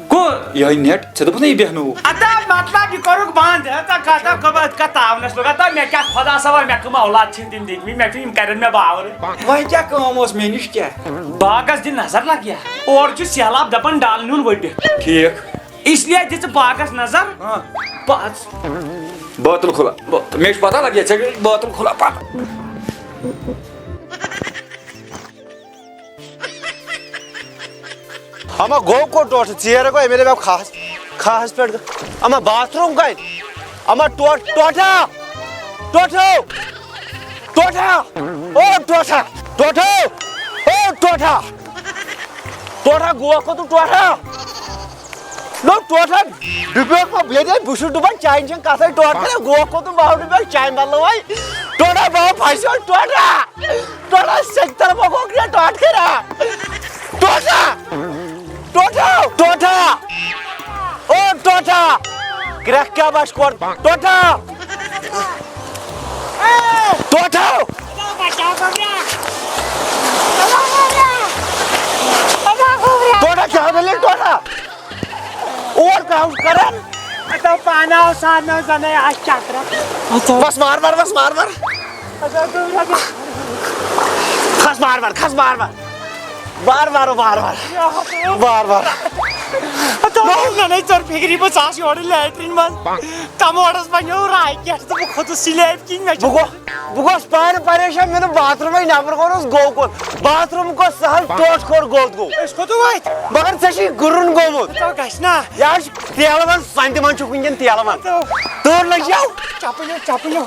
کو؟ یِہوٚے net، ژےٚ دوٚپُتھ نہ یہِ بیہنووُکھ۔ اتا مطلب یہِ کوٚرُکھ بنٛد، اتا کتھ، کتھ تاونس لوٚگ، اتا مےٚ کیٛاہ خۄدا صٲبا، مےٚ کٕم اولاد چھِنہٕ تِم دِتمٕتۍ، مےٚ چھُ یِم کرن مےٚ باورٕ۔ وۄنۍ کیٛاہ کٲم اوس مےٚ نِش کیٛاہ؟ باغس دِ نظر لگیا، اورٕ چھُ سہلاب دپان ڈل نیُن ؤٹِتھ۔ ٹھیٖک۔ اس لیے دِ ژٕ باغس نظر۔ ہاں۔ بس۔ بٲتل کھُلا، بٲتل۔ مےٚ چھُ پتہ لگیا، ژےٚ چھُے بٲتل کھُلا پتہ۔ اما گوٚو کوٚت ٹوٹھ؟ ژیر گوٚو، اَمے دَپیٛاو کھہَس، کھہَس پٮ۪ٹھ گوٚو۔ اما باتھ روٗم کَتہِ؟ اما ٹوٹھ، ٹوٹھا! ٹوٹھو! ٹوٹھا! او ٹوٹھا! ٹوٹھو! او ٹوٹھا! ٹوٹھا گوٚو کوٚت ٹوٹھا؟ نو ٹوٹھا ڈُبیوکھ ما ییٚتہِ؟ بہٕ چھُس ڈُبان، چانہِ چھَنہٕ کَتھَے۔ ٹوٹھا گوٚو کوٚت؟ بہٕ ہا ڈُبیوکھ چانہِ بدلہٕ وۄنۍ۔ ٹوٹھا بہٕ ہا پھَسیوس۔ ٹوٹھا! ٹوٹھا سیٚکہِ طرفہٕ گوٚو کیٛاہ ٹوٹھ کَران؟ ٹوٹھا! ٹوٹھا! ٹوٹھا! او ٹوٹھا! کرٛٮ۪کھ کیٛاہ بَچھِ کورِ؟ ٹوٹھا! ٹوٹھا! ٹوٹھا کیٛاہ دٔلیٖل ٹوٹھا؟ اور کیٛاہ اوس کران؟ ہتو پانہٕ آو سارنو زنے آسہِ چکرا۔ بس وار وار، بس وار وار۔ ہتو گوٚبرا۔ کھس وار وار، کھس وار وار۔ وار وار، وار وار۔ وار وار۔ ہتو نہ، نہ، ژٔر فِکری، بہٕ ژاس یورٕ لیٹرین منٛز۔ کموڈس بنیو راکیٹ تہٕ بہٕ کھوٚتُس سلیب کِنۍ، مےٚ چھُ بہٕ گوٚو بہٕ گوس پانہٕ پریشان، مےٚ دوٚپ باتھ روٗمے نٮ۪برٕ کھوٚرُس گوٚو کوٚت؟ باتھ روٗم گوٚو سہل، ٹوٹھ کھوٚر گوٚد گوٚو۔ أسۍ کوٚت وٲتۍ؟ مگر ژےٚ چھُے گُرُن گوٚمُت۔ ژٕ گژھِ نا۔ یہِ حظ چھُ تیلہٕ منٛز، سۄنٛدِ منٛز چھُکھ وٕنکٮ۪ن تیلہٕ منٛز۔ ژٕ۔ تۭر لٔجیو۔ چپٕنیو، چپٕنیو۔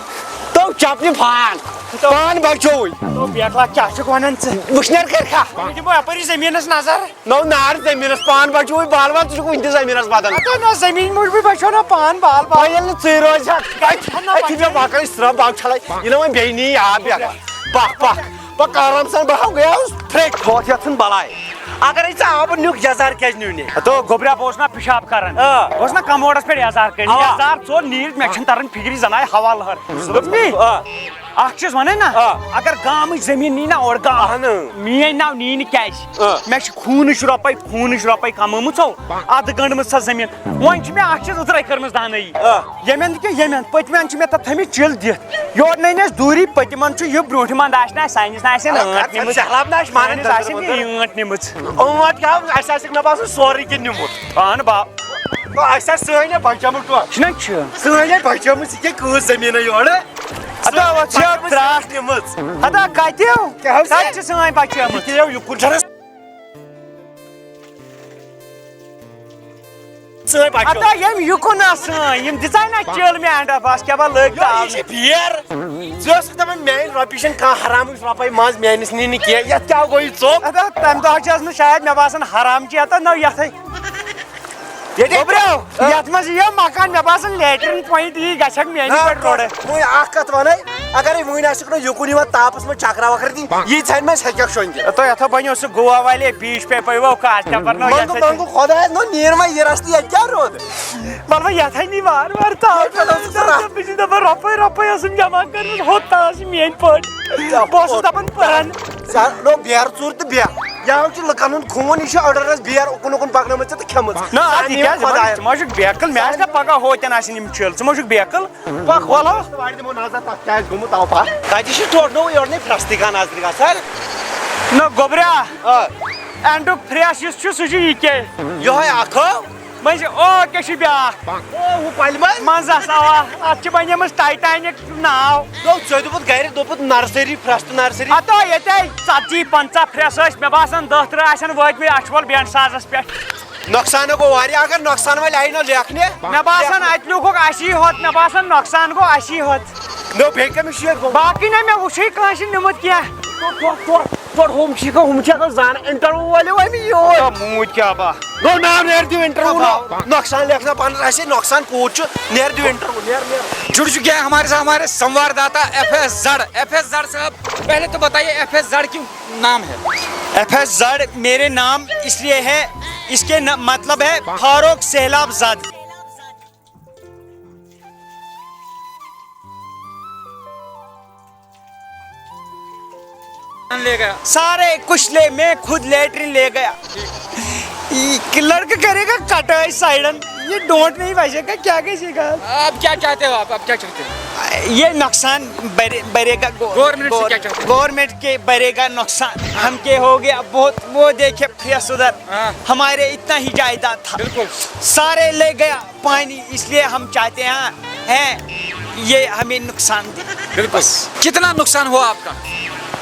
تو چپنہِ پھان۔ تو۔ پان بچووٕے۔ تو بیٹھوا، کیٛاہ چھُکھ ونان ژٕ؟ وٕشنیر کٔرۍ کھا۔ بہٕ دِمو یپٲری زٔمیٖنس نظر۔ نو نار زٔمیٖنَس پان بچووٕے بال بال، ژٕ چھُکھ وٕنہِ تہِ زٔمیٖنَس بدل۔ اَدٕ نہ زٔمیٖن موٗجوٗبٕے بچو نہ پان بال بال۔ وۄنۍ ییٚلہِ نہٕ ژٕے روزِ ہا، نہ أتھی مےٚ بچو۔ بکرٕے سرٛاہ باو چھلے، یہِ نہ وۄنۍ بیٚیہِ نی آب بیٚکھ۔ پکھ پکھ پکھ آرام سان، بہٕ ہاو گٔیاوُس پھرٛٹۍ۔ ہوتھ یَتھ ژھٕن بلاے۔ اگرے ژٕ آبہٕ نیُک یزار کیٛازِ نیوٗ نے؟ ہتو گوٚبریا، بہٕ اوسُس نا پِشاب کران۔ آ۔ بہٕ اوسُس نا کموڈس پٮ۪ٹھ یزار کٔرِتھ۔ اَوا۔ یزار ژوٚل نیٖرِتھ، مےٚ چھُنہٕ تران فِکرِ، زن آیہِ ہوا لہر۔ دوٚپمَے؟ آ۔ اکھ چیٖز ونے نا، آ۔ اگر گامٕچ زٔمیٖن نی نا اورٕ گام، اہن۔ میٲنۍ ناو نی نہٕ کیازِ؟ آ۔ مےٚ چھِ خوٗنٕچ رۄپے، خوٗنٕچ رۄپے کمٲمٕژو، ادٕ گنڈمٕژ سۄ زٔمیٖن۔ وۄنۍ چھِ مےٚ اکھ چیٖز أتھۍ رٔکھۍ کٔرمٕژ دانٲیی۔ آ۔ ییٚمٮ۪ن تہِ کیٛاہ، ییٚمٮ۪ن پٔتمٮ۪ن چھِ مےٚ تتھ تھٲمٕتۍ چِل دِتھ۔ یورٕ نَے نہٕ اَسہِ دوٗری، پٔتِمن چھُ یہِ، برٛونٛٹھِمن آسہِ نہٕ اَسہِ، سانِس نہٕ آسہِ نہٕ اَدٕ ٲنٛٹ نِمٕژ۔ سہلاب نہٕ آسہِ مانان سانِس آسہِ نہٕ دٔنٛدرٕ ٲنٛٹ نِمٕژ۔ ٲنٛٹ کیٛاہ، اَسہِ آسہِ نہٕ باسان سورُے کینٛہہ نیُمُت۔ اہن با۔ تو اَسہِ آسہِ سٲنۍ ہے بچٲمٕژ ٹۄپھ۔ چھُنہ چھُ۔ سٲنۍ ہے بچٲمٕژ، یہِ کیٛاہ کۭژ زٔمیٖنہ یورٕ؟ ہتا، وۄتھ چھِ بچٲمٕژ ترٛٹھ۔ نِمٕژ۔ ہتا، کتہِ؟ کیٛاہ حظ؟ کتہِ چھِ سٲنۍ بچٲمٕژ؟ یہِ کیٛاہ یہِ کُن چھَنہٕ تُہۍ بچو۔ ہتا ییٚمۍ یہِ کُن آسان، یِم دِژاے نہ چِل مےٚ اینڈ آف آس، کیٛاہ بہٕ لٔگۍ یو، تاونہِ۔ یہِ چھِ بیر۔ ژٕ ٲسٕکھ دَپان، میٛانہِ رۄپیہِ چھَنہٕ کانٛہہ حرامٕچ رۄپَے منٛز میٛٲنِس نِنہِ کینٛہہ۔ یَتھ کیٛاہ گوٚو یہِ ژوٚپ؟ ہتا تَمہِ دۄہ چھَس نہٕ شاید مےٚ باسان حرام چھِ یَتھ، نہ یَتھَے۔ ییٚتہِ گوٚبریو، آ۔ یَتھ منٛز یہِ مکان، مےٚ باسان لیٹرین پوینٹ یی گژھکھ میٛانہِ نہ، پٮ۪ٹھ روڈَے۔ وۄنۍ اَکھ کَتھ وَنَے، اگرے وٕنۍ آسہِ کُنہِ یُکُن یِوان تاپس منٛز چکرا وکرا دِنۍ، یی ژھنہِ منٛز ہیٚکہِ اکھ شۄنٛگِتھ۔ تو یتھو بنیو سُہ گوا والے بیٖچ پہ پیوو کتھ کیٛاہ پرنو منٛگہٕ یتھے۔ منٛگہٕ خۄدایس نو نیٖر وۄنۍ یہِ رستہٕ یتہِ کیٛاہ روٗد؟ مطلب یتھے نی وار وار تاو یتھے اوس سُہ رستہٕ۔ بہٕ چھُس دپان رۄپے رۄپے ٲسٕم جمع کٔرمٕژ ہوٚت تاس چھِ میٲنۍ پٲٹھۍ۔ بہٕ اوسُس دپان پرن۔ ژےٚ لوٚگ بیرٕ ژوٗر تہٕ بیٚہہ۔ یہِ حظ چھُ لُکن ہُنٛد خوٗن، یہِ چھُ اڈرس بیر اُکُن اُکُن پکنٲومٕژ ژےٚ تہٕ کھٮ۪مٕژ۔ نہ، اتھ سانہِ یہِ کیٛازِ؟ خۄدایس۔ ژٕ ما چھُکھ بیکل؟ مےٚ آسہِ نہ پگاہ ہوتٮ۪ن آسن یِم چِل، ژٕ ما چھُکھ بیکل؟ پکھ وَلہٕ۔ وارِ دِمو نظر تَتھ کیٛاہ آسہِ گوٚمُت تَوٕ پَتھ۔ تَتہِ چھِ ٹوٹھ نوٚو یورٕ نَے پھرٛستٕے کانٛہہ نظرِ گژھان۔ نہ گوٚبرا، آ۔ اینڈُک پھرٛس یُس چھُ سُہ چھُ یہِ کیٛاہ؟ یِہوٚے اَکھ ہو۔ مٔنٛزۍ او کیٛاہ چھُ بیٛاکھ؟ او، ہُہ کۄلہِ منٛز؟ منٛزَس اَوا، اَتھ چھِ بَنیمٕژ ٹایٹینِک ناو۔ نو، ژےٚ دوٚپُتھ گَرِ، دوٚپُتھ نرسٔری، پھرٛستہٕ نرسٔری۔ ہَتو ییٚتے ژَتجی پنٛژاہ پھرٛس ٲسۍ، مےٚ باسان دَہ تٕرٛہ آسن وٲتمٕتۍ اَچھوَل بینٛڈ سازَس پٮ۪ٹھ۔ نۄقصان گوٚو واریاہ، اگر نۄقصان وۄنۍ آیہِ نہٕ لیکھنہِ۔ مےٚ باسان اَتہِ لیوٗکھُکھ اَسی ہوت، مےٚ باسان نۄقصان گوٚو اَسی ہوت۔ نو، بیٚیہِ کٔمِس چھُ ییٚتہِ گوٚمُت؟ باقٕے نہ مےٚ وٕچھُے کٲنٛسہِ نیوٗمُت کینٛہہ۔ تورٕ، تورٕ، تورٕ، تورٕ ہُم چھِ گوٚو، ہُم چھِ آسان زانان، انٹرویو وٲلِو أمۍ یوٗت۔ کیٛاہ موٗد کیٛاہ با؟ نو، ناو نیر دِو انٹرویو۔ ناو۔ نۄقصان لیکھنا پانس آسہِ، نۄقصان کوٗت چھُ، نیر دِو انٹرویو، نیر، نیر۔ जुड़ चुके हैं हमारे साथ हमारे संवाददाता एफ एस जड़। एफ एस जड़ साहब, पहले तो बताइए एफ एस जड़ क्यों नाम है। एफ एस जड़ मेरे नाम इसलिए है, इसके न, मतलब है फारूक सैलाब जड़। ले गया। सारे कुछ ले, मैं खुद लेटरिन ले गया। ये लड़का करेगा कटाई साइडन, ये डोंट नहीं बजेगा, क्या कहेगा? अब क्या चाहते हो आप, अब क्या चाहते हो? ये नुकसान बरे-, बरेगा गौ-, गवर्नमेंट से गौ-, क्या चाहते हो? गवर्नमेंट के बरेगा नुकसान, हम के हो गया बहुत, वो देखे फेस उधर, हाँ। हमारे इतना ही जायदाद था, बिल्कुल। सारे ले गया पानी, इसलिए हम चाहते हैं, हैं ये हमें नुकसान दे। बिल्कुल। कितना नुकसान हुआ आपका?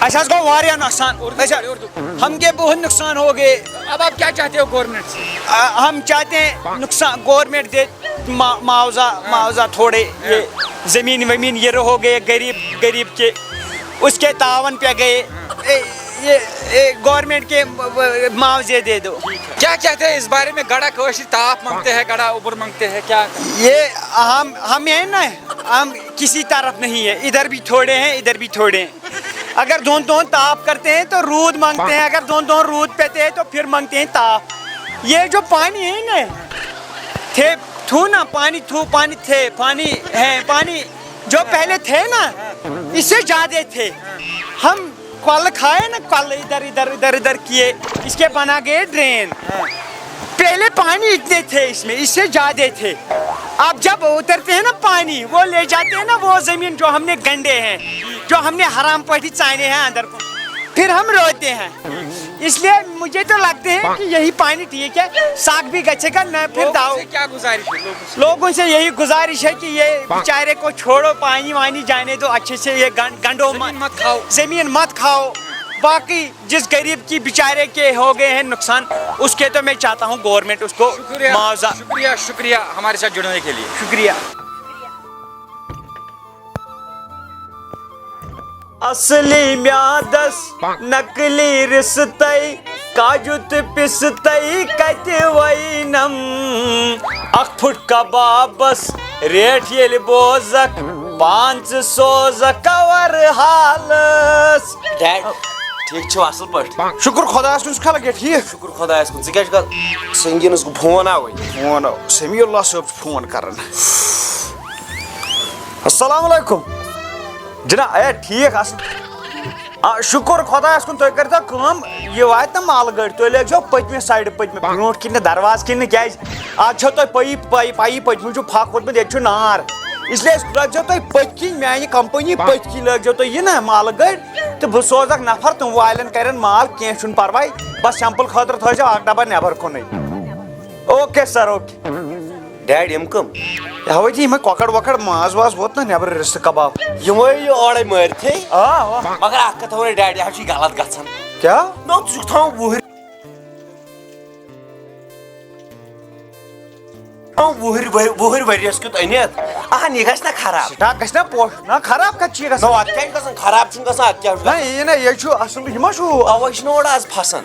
اَسہِ حظ گوٚو واریاہ نۄقصان۔ اردو، اَسہِ حظ، اردو۔ ہم کے بہت نقصان ہو گئے۔ अब आप क्या चाहते हो गवर्नमेंट से? आ, हम चाहते हैं नुकसान, गवर्नमेंट दे मा-, मुआवजा, मुआवजा थोड़े, ये जमीन वमीन ये हो गए गरीब, गरीब के, उसके तावन पे गए। ए, ये, ये गवर्नमेंट के म-, म-, मुआवजे दे दो। क्या कहते हैं इस बारे में? गड़ा कोशी ताप मांगते हैं, गड़ा उबर मांगते हैं, क्या? ये हम, हम ये ना, हम किसी तरफ नहीं है, इधर भी थोड़े हैं, इधर भी थोड़े हैं। अगर दोन दोन ताप करते हैं तो रूद मांगते हैं, अगर दोन दोन रूद पीते हैं तो फिर मांगते हैं ताप। ये जो पानी है ना, थे, थू ना, पानी थू, पानी थे, पानी है, पानी जो पहले थे ना, इससे ज्यादा थे। हम कल खाए ना, कल इधर, इधर, इधर, इधर किए, इसके बना गए ड्रेन। पहले पानी इतने थे इसमें, इससे ज्यादा थे। अब जब उतरते हैं ना पानी, वो ले जाते हैं ना वो जमीन जो हमने गंडे हैं, जो हमने हराम पट्टी चाहने हैं अंदर को, फिर हम रोते हैं। इसलिए मुझे तो लगते हैं कि यही पानी ठीक है, साग भी गच्छेगा ना फिर लोगों दाव। से क्या गुजारिश है लोगों से? लोगों से यही गुजारिश है कि ये बेचारे को छोड़ो, पानी वानी जाने दो अच्छे से, ये गं-, गंडो जमीन मत, मत खाओ। जमीन मत खाओ। बाकी जिस गरीब की बेचारे के हो गए हैं नुकसान, उसके तो मैं चाहता हूँ गवर्नमेंट उसको शुक्रिया, मुआवजा। शुक्रिया, शुक्रिया हमारे साथ जुड़ने के लिए। शुक्रिया। اصلی میادس نقلی رستَے، کاجو تہٕ پِستَے کتہِ وینم؟ اکھ پھُٹ کبابس ریٹ ییٚلہِ بوزکھ، پانٛژھ سوزکھ کور حالس۔ ڈیڈ، ٹھیٖک چھِو، اصل پٲٹھۍ؟ شُکُر خۄدایس کُن، ژٕ چھُکھا لگے ٹھیٖک؟ شُکُر خۄدایس کُن، ژٕ کیٛاہ چھُکھ سنگینس کُن فون آوٕے؟ فون آو، سمیع اللہ صٲب چھُ فون کران۔ السلام علیکم۔ جناب، اے، ٹھیٖک، اصل۔ آ، شُکُر خۄدایَس کُن، تُہۍ کٔرۍتو کٲم، یہِ واتہِ نہ مال گٲڑۍ، تُہۍ لٲگۍزیو پٔتمہِ سایڈٕ، پٔتمہِ، برونٛٹھ کِنۍ نہٕ، دروازٕ کِنۍ نہٕ، کیٛازِ آز چھو تۄہہِ پَیی، پَیی، پَیی، پٔتمہِ چھُ پھَکھ ووٚتمُت، ییٚتہِ چھُ نار۔ اس لیے لٲگۍزیو تُہۍ پٔتۍ کِنۍ، میٛانہِ کمپٔنی پٔتۍ کِنۍ لٲگۍزیو تُہۍ یہِ نہ مال گٲڑۍ، تہٕ بہٕ سوزَکھ نفر، تِم والَن کَرن مال، کینٛہہ چھُنہٕ پَرواے، بَس سیمپل خٲطرٕ تھٲیزیو اَکھ ڈبہ نٮ۪بر کُنٕے۔ Okay sir, okay. ڈیڈ، یِم کٕم؟ یہِ ہاوے ژےٚ یِمے کۄکر وۄکر، ماز واز ووت نہ نٮ۪برٕ، رِستہٕ کباب۔ یِمے یہِ اورے مٲرتھٕے۔ آ، آ۔ مگر اکھ کتھ ونے ڈیڈ، یہِ حظ چھُے غلط گژھان۔ کیٛاہ؟ نہ، ژٕ چھُکھ تھاوان وُہرۍ۔ وُہٕرۍ ؤرۍ وُہٕرۍ ؤرۍیَس کیُتھ أنِتھ، اہن، یہِ گژھِ نہ خراب۔ سٹاک گژھِ نہ پوش، نہ خراب کتہِ چھِ یہِ نہ، گژھان؟ اَتھ کیٛاہ چھُ گژھان؟ خراب چھُنہٕ گژھان، اَتھ کیٛاہ چھُ نہ، گژھان؟ یہِ نہ، یہِ چھُ اصل، یہِ ما چھُ؟ اَوَے چھُنہٕ اورٕ از پھسان۔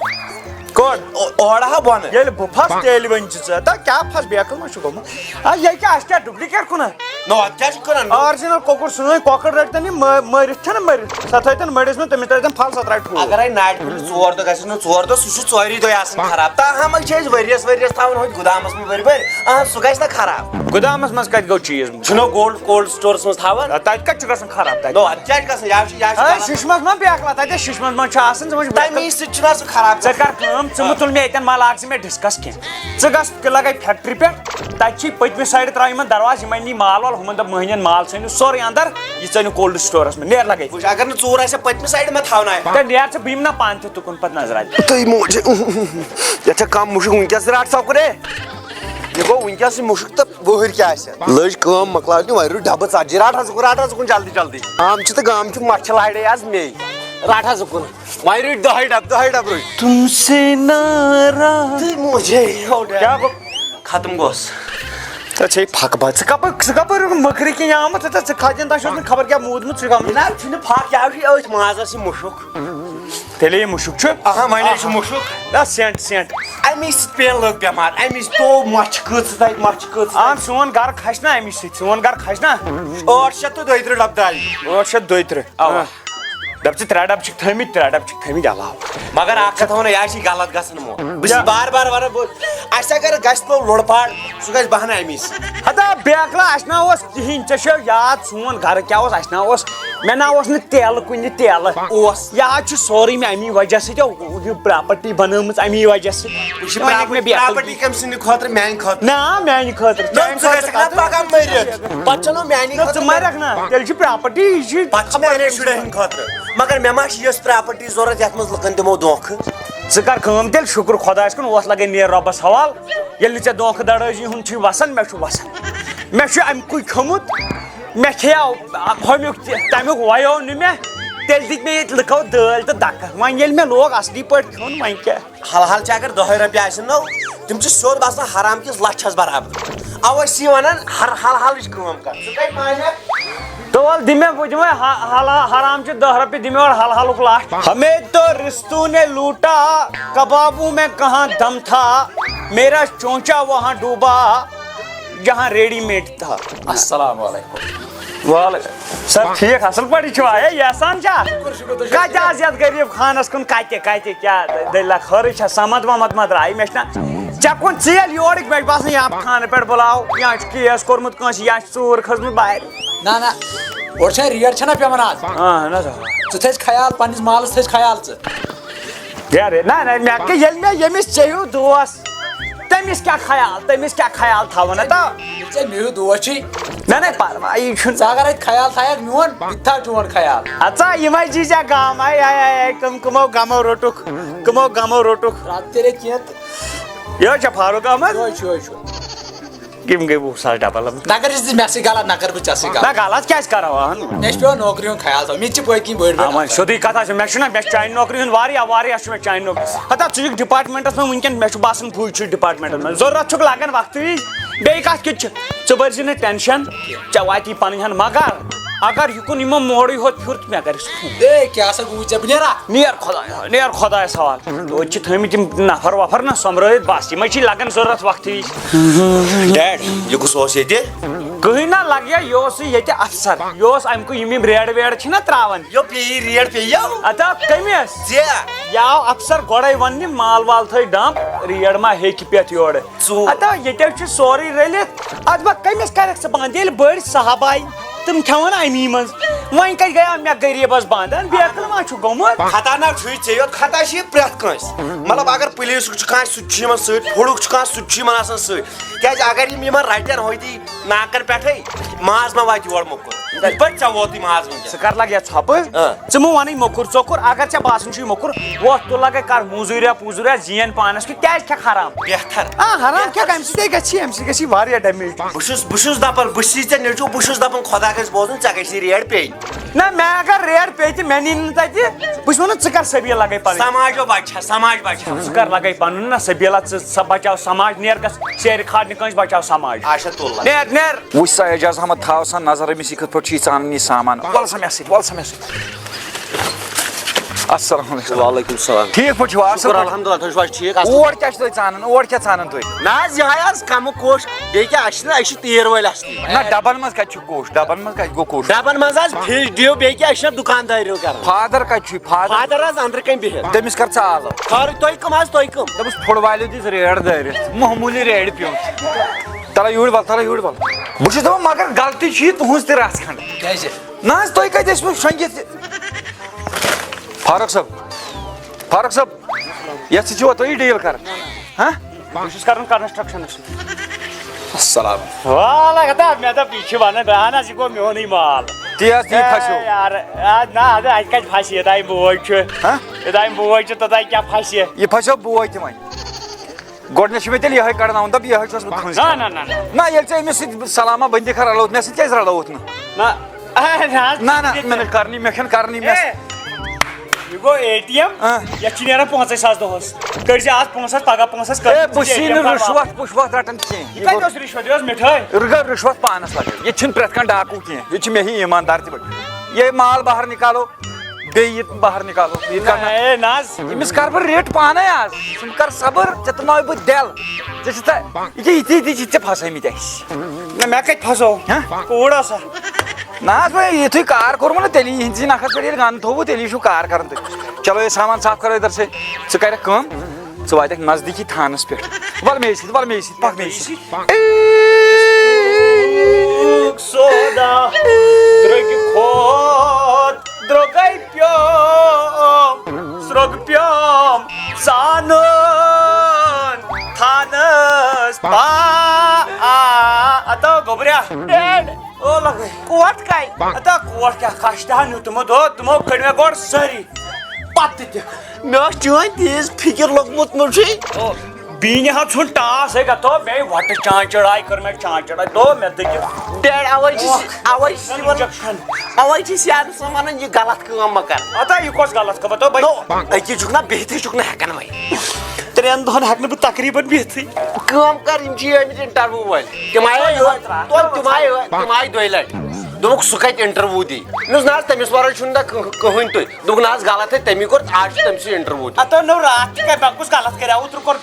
کوٚت؟ او-، اورٕ ہا بۄنہٕ۔ ییٚلہِ بہٕ پھس، تیٚلہِ ؤنۍ ژٕ ژٕ۔ تہ کیٛاہ پھس، بیکل ما چھُ گوٚمُت؟ آ، یہِ کیٛاہ، اَسہِ کیٛاہ duplicate کُنہ؟ نہ، اَتھ کیٛاہ چھُ کٕنان؟ Original کۄکُر سٲنۍ کۄکر رٔٹۍ تن یِم مٲ-، مٲرِتھ چھَنہ مٔرِتھ، سۄ تھٲے تن مٔرِس منٛز، تٔمِس ترٛٲے تن پھل، سۄ ترٛاے ٹھوٗل۔ اگرے ناٹہِ پھٔلِس ژور دۄہ گژھن نہٕ، ژور دۄہ، سُہ چھُ ژورے دۄہہِ آسان خراب۔ تاہم چھِ أسۍ ؤریَس ؤریَس تھاوان ہوٚتہِ گُدامَس منٛز ؤرۍ ؤرۍ۔ اہن، سُہ گژھِ نہ خراب۔ گُدامَس منٛز کَتہِ گوٚو چیٖز؟ چھُنہ cold، cold storeَس منٛز تھاوان؟ آ، تَتہِ کَتہِ چھُ گژھان خراب تَتہِ؟ نو، اَدٕ کیٛاہ چھُ گژھان؟ یہِ چھُ، یہِ چھُ آ، غلط۔ شِشمَس ما بیکلا؟ تَتہِ شِشمَس منٛز چھُ آسان، ژٕ وٕچھ تَمی سۭتۍ چھُنہ سُہ خراب ژٕ گژھان۔ کر کٲم، ژٕ مہٕ تُل مےٚ ییٚتٮ۪ن، ما لاگ ژٕ مےٚ discuss کینٛہہ۔ ژٕ گژھ، تہِ لگے factory پٮ۪ٹھ، تَتہِ چھِ پٔتمہِ side ترٛاو یِمَن دروازٕ، یِمَن نی مال وال، ہُمَن دَپ مٔہنِوٮ۪ن مال ژھٲنِو سورُے اَندَر، یہِ ژٲنِو cold storeَس منٛز، نیر لگے۔ وٕچھ، اگر نہٕ ژوٗر آسہِ پٔتمہِ side، مہ تھاوناے۔ تہٕ نیر ژٕ، بہٕ یِمہٕ نہ پانہٕ تہِ تُکُن پَتہٕ نظرِ۔ تُہۍ موجہِ، یَتھ چھا کَم مُشُک وٕنکیٚس، رَٹ سا کُنے۔ یہِ گوٚو وٕنکیٚس یہِ مُشُک تہٕ وُہٕرۍ کیٛاہ آسہِ؟ لٔج کٲم، مۄکلاو تہِ وۄنۍ رُٹ ڈَبہٕ ژَتجی، رَٹ حظ اُکُن، رَٹ حظ اُکُن، جلدی جلدی۔ عام چھِ تہٕ گام چھِ، مَچھِ لاڑے آز مے۔ رَٹ حظ اُکُن۔ وۄنۍ رُٹۍ دَہَے ڈَبہٕ، دَہَے ڈَبہٕ رُٹۍ۔ تُم سے ناراض۔ تُہۍ موجے، ہو ڈے۔ کیٛاہ گوٚو؟ ختم گوس۔ ژےٚ چھے پھکھ بَد۔ ژٕ کَپٲرۍ، ژٕ کَپٲرۍ روٚٹ مٔکرِ کِنۍ آمُت؟ ژٕ، ژٕ کھَجَن تَس چھُس نہٕ خبر کیٛاہ موٗدمُت، ژٕ چھُکھ آمُت۔ جِناب، چھُنہٕ پھکھ، یہِ حظ چھُ أتھۍ مازَس یہِ مُشُک۔ تیٚلے یہِ مُشُک چھُ۔ اہا، وۄنۍ حظ چھُ مُشُک۔ نہ، سینٹ، سینٹ۔ اَمی سۭتۍ پیٚیَن لٔکھ بٮ۪مار، اَمی سۭتۍ تو مَچھِ کھٔژ تَتہِ، مَچھِ کھٔژ تَتہِ۔ اہن، سون گَرٕ کھَسہِ نہ اَمی سۭتۍ، سون گَرٕ کھَسہِ نہ۔ ٲٹھ شیٚتھ تہٕ دۄیہِ تٕرٛہ ڈَبہٕ درٛاے۔ ٲٹھ شیٚتھ دۄیہِ تٕرٛہ۔ اَوا۔ دَپ ژٕ ترٛےٚ ڈَبہٕ چھِکھ تھٲمٕتۍ، ترٛےٚ ڈَبہٕ چھِکھ تھٲمٕتۍ علاوٕ۔ مگر اَکھ کَتھ وَنو، یہِ حظ چھِ غلط گژھان مو۔ بہٕ چھُس بار بار وَنان، بہٕ، اَسہِ اگر گژھِ نو لوٚڑ پاڑ، سُہ گژھِ بہانہٕ اَمی سۭتۍ۔ ہتا بیکلا، اَسہِ نہ اوس کِہیٖنۍ، ژےٚ چھےٚ یاد سون گَرٕ کیٛاہ اوس، اَسہِ نہ اوس، مےٚ نہ اوس نہٕ تیلہٕ کُنہِ تیلہٕ۔ اوس۔ یہِ حظ چھُ سورُے مےٚ اَمی وجہ سۭتۍ، یہِ property بَنٲومٕژ اَمی وجہ سۭتۍ۔ وٕچھ، یہِ وَنہِ ہیٚکہِ مےٚ property، بیکل property کٔمۍ سٕنٛدِ خٲطرٕ؟ میٛانہِ خٲطرٕ۔ نہ، میٛانہِ خٲطرٕ۔ نہ، چانہِ ژٕ خٲطرٕ گژھکھ نہ کَتھ؟ پَگاہ مٔرِتھ۔ پَتہٕ چھَنہٕ میٛانی نہ، خٲطرٕ۔ ژٕ مَرَکھ نہ، تیٚلہِ چھِ property، یہِ چھِ پَتہٕ چھِ میٛانٮ۪ن شُرٮ۪ن ہٕنٛدِ خٲطرٕ۔ مگر مےٚ ما چھِ یِژھ property ضوٚرَتھ یَتھ منٛز لُکَن دِمو دھوکہٕ؟ ژٕ کَر کٲم تیٚلہِ، شُکُر خۄدایَس کُن، اوس لَگَے نیر رۄبَس حوال۔ ییٚلہِ نہٕ ژےٚ دھوکہٕ دَڑٲزی ہُنٛد چھُے وَسان، مےٚ چھُ وَسان۔ مےٚ چھُ اَمہِ کُے کھیوٚمُت، مےٚ کھیٚیاو ہُمیُک تہِ، تَمیُک وَیو نہٕ مےٚ۔ تیٚلہِ دِتۍ مےٚ ییٚتہِ لُکو دٲلۍ تہٕ دَکہٕ۔ وۄنۍ ییٚلہِ مےٚ لوگ اَصلی پٲٹھۍ کھیوٚن، وۄنۍ کیٛاہ؟ حل حل چھِ اگر دَہے رۄپیہِ آسن نو، تِم چھِ سیوٚد باسان حرام کِس لَچھَس برابر۔ اَوَے چھِ وَنان ہر حل حلٕچ کٲم کَر۔ ژٕ کَتہِ مانکھ؟ تہٕ وَلہٕ دِ مےٚ، بہٕ دِمَے حل-، حل-، حرام چھِ دَہ رۄپیہِ، دِ مےٚ اورٕ حل حلُک لَچھ۔ ہمیں تو رِستوں نے لوٹا، کبابوں میں کہاں دم تھا، میرا چونچا وہاں ڈوبا، جہاں ریڈی میڈ تھا۔ السلام علیکم۔ وعلیکم۔ سر، ٹھیٖک، اَصٕل پٲٹھۍ چھِوا؟ ہے، احسان چھا؟ شُکُر، شُکُر، تُہۍ چھِو کَتہِ ٹھیٖک؟ آز یَتھ غریٖب خانَس کُن؟ کَتہِ، کَتہِ، کیٛاہ دٔلیٖلہ؟ خٲرٕے چھا؟ سَمَد وَمَد ما درٛاے؟ مےٚ چھِنہ، ژےٚ کُن ژیٖرۍ یورٕکۍ، مےٚ چھِ باسان یہِ اَمہٕ خانہٕ پٮ۪ٹھ بُلاو، یا چھُ کیس کوٚرمُت کٲنٛسہِ، یا چھِ ژوٗر کھٔژمٕژ بَہرِ۔ نہ، نہ، اورٕ چھا ریٹ چھَنہ پٮ۪وان آز؟ اَہَن حظ، آ۔ ژٕ تھٲیِزِ خیال، پنٛنِس مالَس تھٲیِزِ خیال ژٕ۔ یارٕ، نہ، نہ، مےٚ کیٛاہ، ییٚلہِ مےٚ ییٚمِس ژےٚ ہیوٗ دوس، تٔمِس کیٛاہ خیال، تٔمِس کیٛاہ خیال تھاوُن، ہتا؟ ژےٚ مےٚ ہیوٗ دوس چھُے۔ نہ، نہ، پرواے چھُنہٕ۔ ژٕ اگر اَتہِ خیال تھایَکھ میون، بہٕ تہِ تھاوٕ چون خیال۔ اَژا، یِمَے چھی ژےٚ غم، آے، آے، آے، آے، کٕم، کٕمو غمو روٚٹُکھ، کٕمو غمو روٚٹُکھ۔ رَب تہِ رے کینٛہہ تہٕ۔ یہِ حظ چھا فاروق احمد؟ یِہوٚے چھُ، یِہوٚے چھُ۔ یِم گٔے وُہ ساس ڈبل۔ نہ کر یہِ مےٚ سۭتۍ غلط، نہ کر بہٕ ژےٚ سۭتۍ غلط۔ نہ، غلط کیٛازِ کرو؟ اہن۔ مےٚ چھِ پٮ۪وان نوکری ہُنٛد خیال تھاوُن، مےٚ تہِ چھِ پٔتۍ کِنۍ بٔڑۍ بٔڑۍ آ، وۄنۍ نفر۔ سیوٚدُے کتھا چھِ، مےٚ چھُنہ، مےٚ چھِ چانہِ نوکری ہُنٛد واریاہ، واریاہ چھُ مےٚ چانہِ نوکری۔ ہتا، ژٕ چھُکھ ڈپارٹمنٹس منٛز وٕنکیٚن، مےٚ چھُ باسان بٕے چھُس ڈپارٹمنٹس منٛز۔ ضروٗرت چھُکھ لگان وقتہٕ وِزِ۔ بیٚیہِ کتھ کیُتھ چھُ؟ ژٕ بٔرۍ زِ نہٕ ٹینشن، ژےٚ واتی پنٕنۍ ہن۔ مگر اگر یُکُن یِمو مورٕے ہوت پھیُر تہٕ مےٚ کرِ سُہ فون۔ اے، کیٛاہ سا گوٚوُے ژےٚ؟ بہٕ نیرا؟ نیر خۄداے، نیر خۄدایس حوالہٕ۔ توتہِ چھِ تھٲمٕتۍ یِم نفر وفر نہ سۄمبرٲوِتھ، بس یِمے چھِ لگان ضروٗرت وقتہٕ وِزِ۔ ڈیڈ، یہِ کُس اوس ییٚتہِ؟ کٕہٕنۍ نہ لگہِ، یہِ اوس یہِ ییٚتہِ افسر، یہِ اوس اَمہِ کُے یِم یِم ریڈ ویڈ چھِنہ تراوان۔ یو پیٚیہِ ریڈ پیٚیہِ یو۔ اَدا کٔمِس؟ ژےٚ۔ یہِ آو افسر گۄڈے وننہِ مال وال تھٲے ڈمپ، ریڈ ما ہیٚکہِ پٮ۪تھ یورٕ۔ ژوٗ۔ ہتا، ییٚتہِ حظ چھُ سورُے رٔلِتھ۔ اَتھ ما کٔمِس کَرَکھ ژٕ بنٛد؟ ییٚلہِ بٔڑۍ صحابہ آیہِ، تِم کھٮ۪وان اَمی منٛز۔ وۄنۍ کَتہِ گٔیو مےٚ غریٖبَس بنٛد؟ اَن بیکٕل ما چھُ گوٚمُت؟ خطا نہ چھُے ژےٚ یوت، خطا چھُ یہِ پرٛٮ۪تھ کٲنٛسہِ۔ مطلب، اگر پُلیٖسُک چھُ کانٛہہ، سُہ تہِ چھُ یِمَن سۭتۍ، فُڈُک چھُ کانٛہہ، سُہ تہِ چھُ یِمَن آسان سۭتۍ۔ کیٛازِ اگر یِم یِمَن رَٹن ہوتی ناکَن پٮ۪ٹھٕے، ماز ما واتہِ یور موٚکُر۔ یِتھ پٲٹھۍ ژےٚ ووتُے ماز وٕنکیٚس۔ ژٕ کر لگیا ژھۄپہٕ؟ اۭں۔ ژٕ مہٕ وَنٕے موٚکُر ژوٚکُر، اگر ژےٚ باسان چھُے موٚکُر، وۄتھ تہٕ لگے کر موٚزوٗریا پوٗزوٗریا، زین پانس کیُتھ، کیازِ کھٮ۪کھ حرام؟ بہتر۔ آ، حرام کھٮ۪کھ، اَمہِ سۭتۍ گژھی، اَمہِ سۭتۍ گژھی واریاہ ڈیمیج۔ بہٕ چھُس، بہٕ چھُس دَپان، بہٕ چھُس ژےٚ نیٚچوٗ، بہٕ چھُس دَپان خۄدا گژھِ بوزُن، ژےٚ گژھی ریڈ پیٚنۍ۔ نہ، مےٚ اگر ریڈ پیٚیہِ تہِ، مےٚ نِنہٕ نہٕ تَتہِ، بہٕ چھُس وَنان ژٕ کر سبیٖل لگے پنٕنۍ۔ سماجو بچہٕ، سماج بچہٕ۔ ژٕ کر لگے پنُن نہ سبیٖلا، ژٕ سا بچاو سماج، نیر گژھ سیرِ کھالنہِ کٲنٛسہِ، بچاو سماج۔ اچھا، تُل لگے۔ نیر، نیر۔ وٕچھ سا اعجاز احمد، تھاو سا نظر أمِس، یہِ کِتھ پٲٹھۍ چھُ یہِ ژانان یہِ سامان۔ وَل سا مےٚ سۭتۍ، وَل سا مےٚ سۭتۍ۔ السلام علیکم۔ وعلیکم السلام۔ ٹھیٖک پٲٹھۍ چھِوا؟ اَصٕل شُکُر پٲٹھۍ؟ الحمدللہ، تُہۍ چھِوا ٹھیٖک؟ اَصٕل۔ اور کیٛاہ چھِ تُہۍ ژانان؟ اور کیٛاہ ژانان تُہۍ؟ نہ حظ، یِہوٚے حظ کَمہٕ کوٚش۔ بیٚیہِ کیٛاہ، اَسہِ چھِنہ، أسۍ چھِ تیٖر وٲلۍ اَصلی۔ نہ، ڈَبَن منٛز کَتہِ چھُ کوٚش؟ ڈَبَن منٛز کَتہِ گوٚو کوٚش؟ ڈَبَن منٛز حظ فِش ڈِو، بیٚیہِ کیٛاہ، أسۍ چھِنہ دُکاندٲری کَران۔ فادر کَتہِ چھُے؟ فادر؟ فادر حظ أنٛدرٕ کَنۍ بِہِتھ۔ تٔمِس کَر ژٕ آلو؟ خٲرٕے، تُہۍ کٕم حظ، تُہۍ کٕم؟ دوٚپُس فُٹ بالہِ دِژ ریڈ دٲرِتھ، معموٗلی ریڈِ پیوٚو۔ تَلہ یوٗرۍ وَل، تَلہ یوٗرۍ وَل۔ بہٕ چھُس دَپان، مگر غلطی چھِ یہِ تُہٕنٛز تہِ رَژھ کھنٛڈ۔ کیٛازِ؟ نہ حظ، تُہۍ کَتہِ ٲسِوٕ شۄنٛگِتھ؟ فاروق صٲب، فاروق صٲب، یَتھ سۭتۍ چھُوا تُہی ڈیٖل کَران؟ ہہ؟ بہٕ چھُس کَران کنسٹرکشنَس سۭتۍ۔ السلام۔ وعلیکم، مےٚ دوٚپ، یہِ چھِ وَنان، اَہَن حظ، یہِ گوٚو میونٕے مال۔ تی حظ، تی اے پھَسیو۔ یار، آ، نہ حظ، اَتہِ کَتہِ پھَسہِ؟ یوٚتام بوے چھُ، ہہ؟ یوٚتام بوے چھُ، توٚتام کیٛاہ پھَسہِ؟ یہِ پھَسیو بوے تہِ وۄنۍ۔ گۄڈٕنیتھ چھُ مےٚ تیٚلہِ یِہوٚے کڑناوُن، دَپ یِہوٚے چھُس بہٕ تُہٕنٛز نہ، کَتھ۔ نہ، نہ، نہ۔ نہ، ییٚلہِ ژےٚ أمِس سۭتۍ سلامہ بٔنٛدی کھا رلووُتھ، مےٚ سۭتۍ کیٛازِ رلووُتھ نہٕ؟ نہ۔ اے، نہ حظ، نہ، نہ، ییٚتہِ مےٚ نہٕ کرنی، مےٚ چھَنہٕ کرنی، مےٚ اے، یہِ گوٚو اے ٹی ایم، آ۔ یَتھ چھِ نیران پانٛژَے ساس دۄہَس۔ کٔڑۍ زِ آز پانٛژھ ساس، پگاہ پانٛژھ ساس، کٔڑۍ اے، زِ بہٕ چھُس اے ٹی ایم یی نہٕ کارڈ رُشوَتھ واپس۔ پُشوَتھ رَٹان کینٛہہ۔ یہِ کَتہِ اوس رِشوَت؟ یہِ اوس مِٹھٲے۔ رُگا رِشوَتھ پانَس لَگان۔ ییٚتہِ چھِنہٕ پرٛٮ۪تھ کانٛہہ ڈاکوٗ کینٛہہ۔ ییٚتہِ چھِ مےٚ ہی ایٖماندار تہِ بَڑٕ۔ یہِ مال بہر نِکالو۔ بیٚیہِ یہِ بہر نِکالو، یہِ نہ، کڑناو۔ اے، نہ حظ۔ أمِس کر بہٕ ریٹ پانے آز۔ ژٕ کر صبر، ژےٚ تُلناوے بہٕ دٮ۪ل۔ ژےٚ چھِ تہ-، یہِ کیٛاہ یِتھی یِتھی چھِ ژےٚ پھسٲمٕتۍ اَسہِ؟ نہ، مےٚ کَتہِ پھسو؟ ہہ؟ کوٗر آسا؟ نہ حظ، وۄنۍ یُتھُے کار کوٚرمُت نہ، تیٚلی یِہِنٛدسٕے نَکھَس پٮ۪ٹھ ییٚلہِ گَن تھوٚوُ، تیٚلی چھُو کار کَران تُہۍ۔ چلو، یہِ سامان صاف کَرو اِدھر سے۔ ژٕ کَرٮ۪کھ کٲم، ژٕ واتٮ۪کھ نزدیٖکی تھانَس پٮ۪ٹھ۔ وَل مےٚ سۭتۍ، وَل مےٚ سۭتۍ، پَکھ مےٚ سۭتۍ۔ سودا درٛوٚگہِ کھۄت درٛوٚگَے پیوم، سرٛوٚگ پیوم ژانُن تھانَس پا-، آ، آ، اتو گوٚبریا۔ ڈیڈ۔ او لگے۔ کوٹ کَے؟ اتا کوٹ کیٛاہ، کھش تہِ ہا نیوٗ تِمو، دو-، تِمو کٔڑۍ مےٚ گۄڈٕ سٲری۔ پتہٕ تہِ۔ مےٚ ٲس چٲنۍ تیٖژ فِکِر لوٚگمُت، مےٚ چھُے۔ او، بیٖنہِ ہا ژھُن ٹاس، ہے گژھو، مےٚ وۄٹہٕ چانچڑاے کٔر مےٚ چانچڑاے، دو مےٚ دٔگِتھ۔ ڈیڈ، اوے چھِ، اوکھ۔ اوے چھِ یِوان، انجیکشن۔ اوے چھِ سیادٕ سان ونان، یہِ غلط کٲم مہ کر۔ اتا، یہِ کۄس غلط کٲم؟ تو بھائی۔ نو، أکِس چھُکھ نہ بِہتھٕے چھُکھ نہٕ ہٮ۪کان وۄنۍ۔ ترٛٮ۪ن دۄہن ہٮ۪کہٕ نہٕ بہٕ تقریباً بِہتھٕے۔ کٲم کر، یِم چھِ ٲمٕتۍ انٹرویو وٲلۍ۔ تِم آیہِ تۄہہِ یورٕ، یِہوٚے ترٛاو۔ تۄہہِ، تِم آیہِ، تِم آیہِ دۄیہِ لٹہِ۔ دوٚپُکھ، سُہ کتہِ انٹرویو دی؟ مےٚ دوٚپُس، نہ حظ، تٔمِس ورٲے چھُنہٕ نہ کٕہ-، کٕہٕنۍ تُہۍ۔ دوٚپُکھ، نہ حظ، غلط ہے تٔمی کوٚر، آز چھُ تٔمۍ سٕے انٹرویو دیُن۔ اتو نو راتھ تہِ کتہِ، مےٚ کُس غلط کریاوُ، ترٛ کوٚر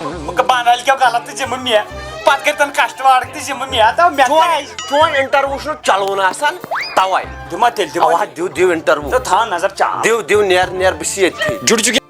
بانہٕ والہِ کیٛاہ غلط تہٕ ذمہٕ مےٚ، پتہٕ کٔرۍ تن کشٹہٕ واڑٕکۍ تہِ ذمہٕ مےٚ، اتو مےٚ چون، کیٛازِ؟ چون انٹرویو چھُنہٕ چلوُن آسان، توے۔ دِما تیٚلہِ، دِما اوا، تیٚلہِ۔ دِو، دِو انٹرویو۔ تہٕ تھاو نظر چاو۔ دِو، دِو، نیر، نیر، بہٕ چھُس ییٚتھی۔ جُڑ چُکے۔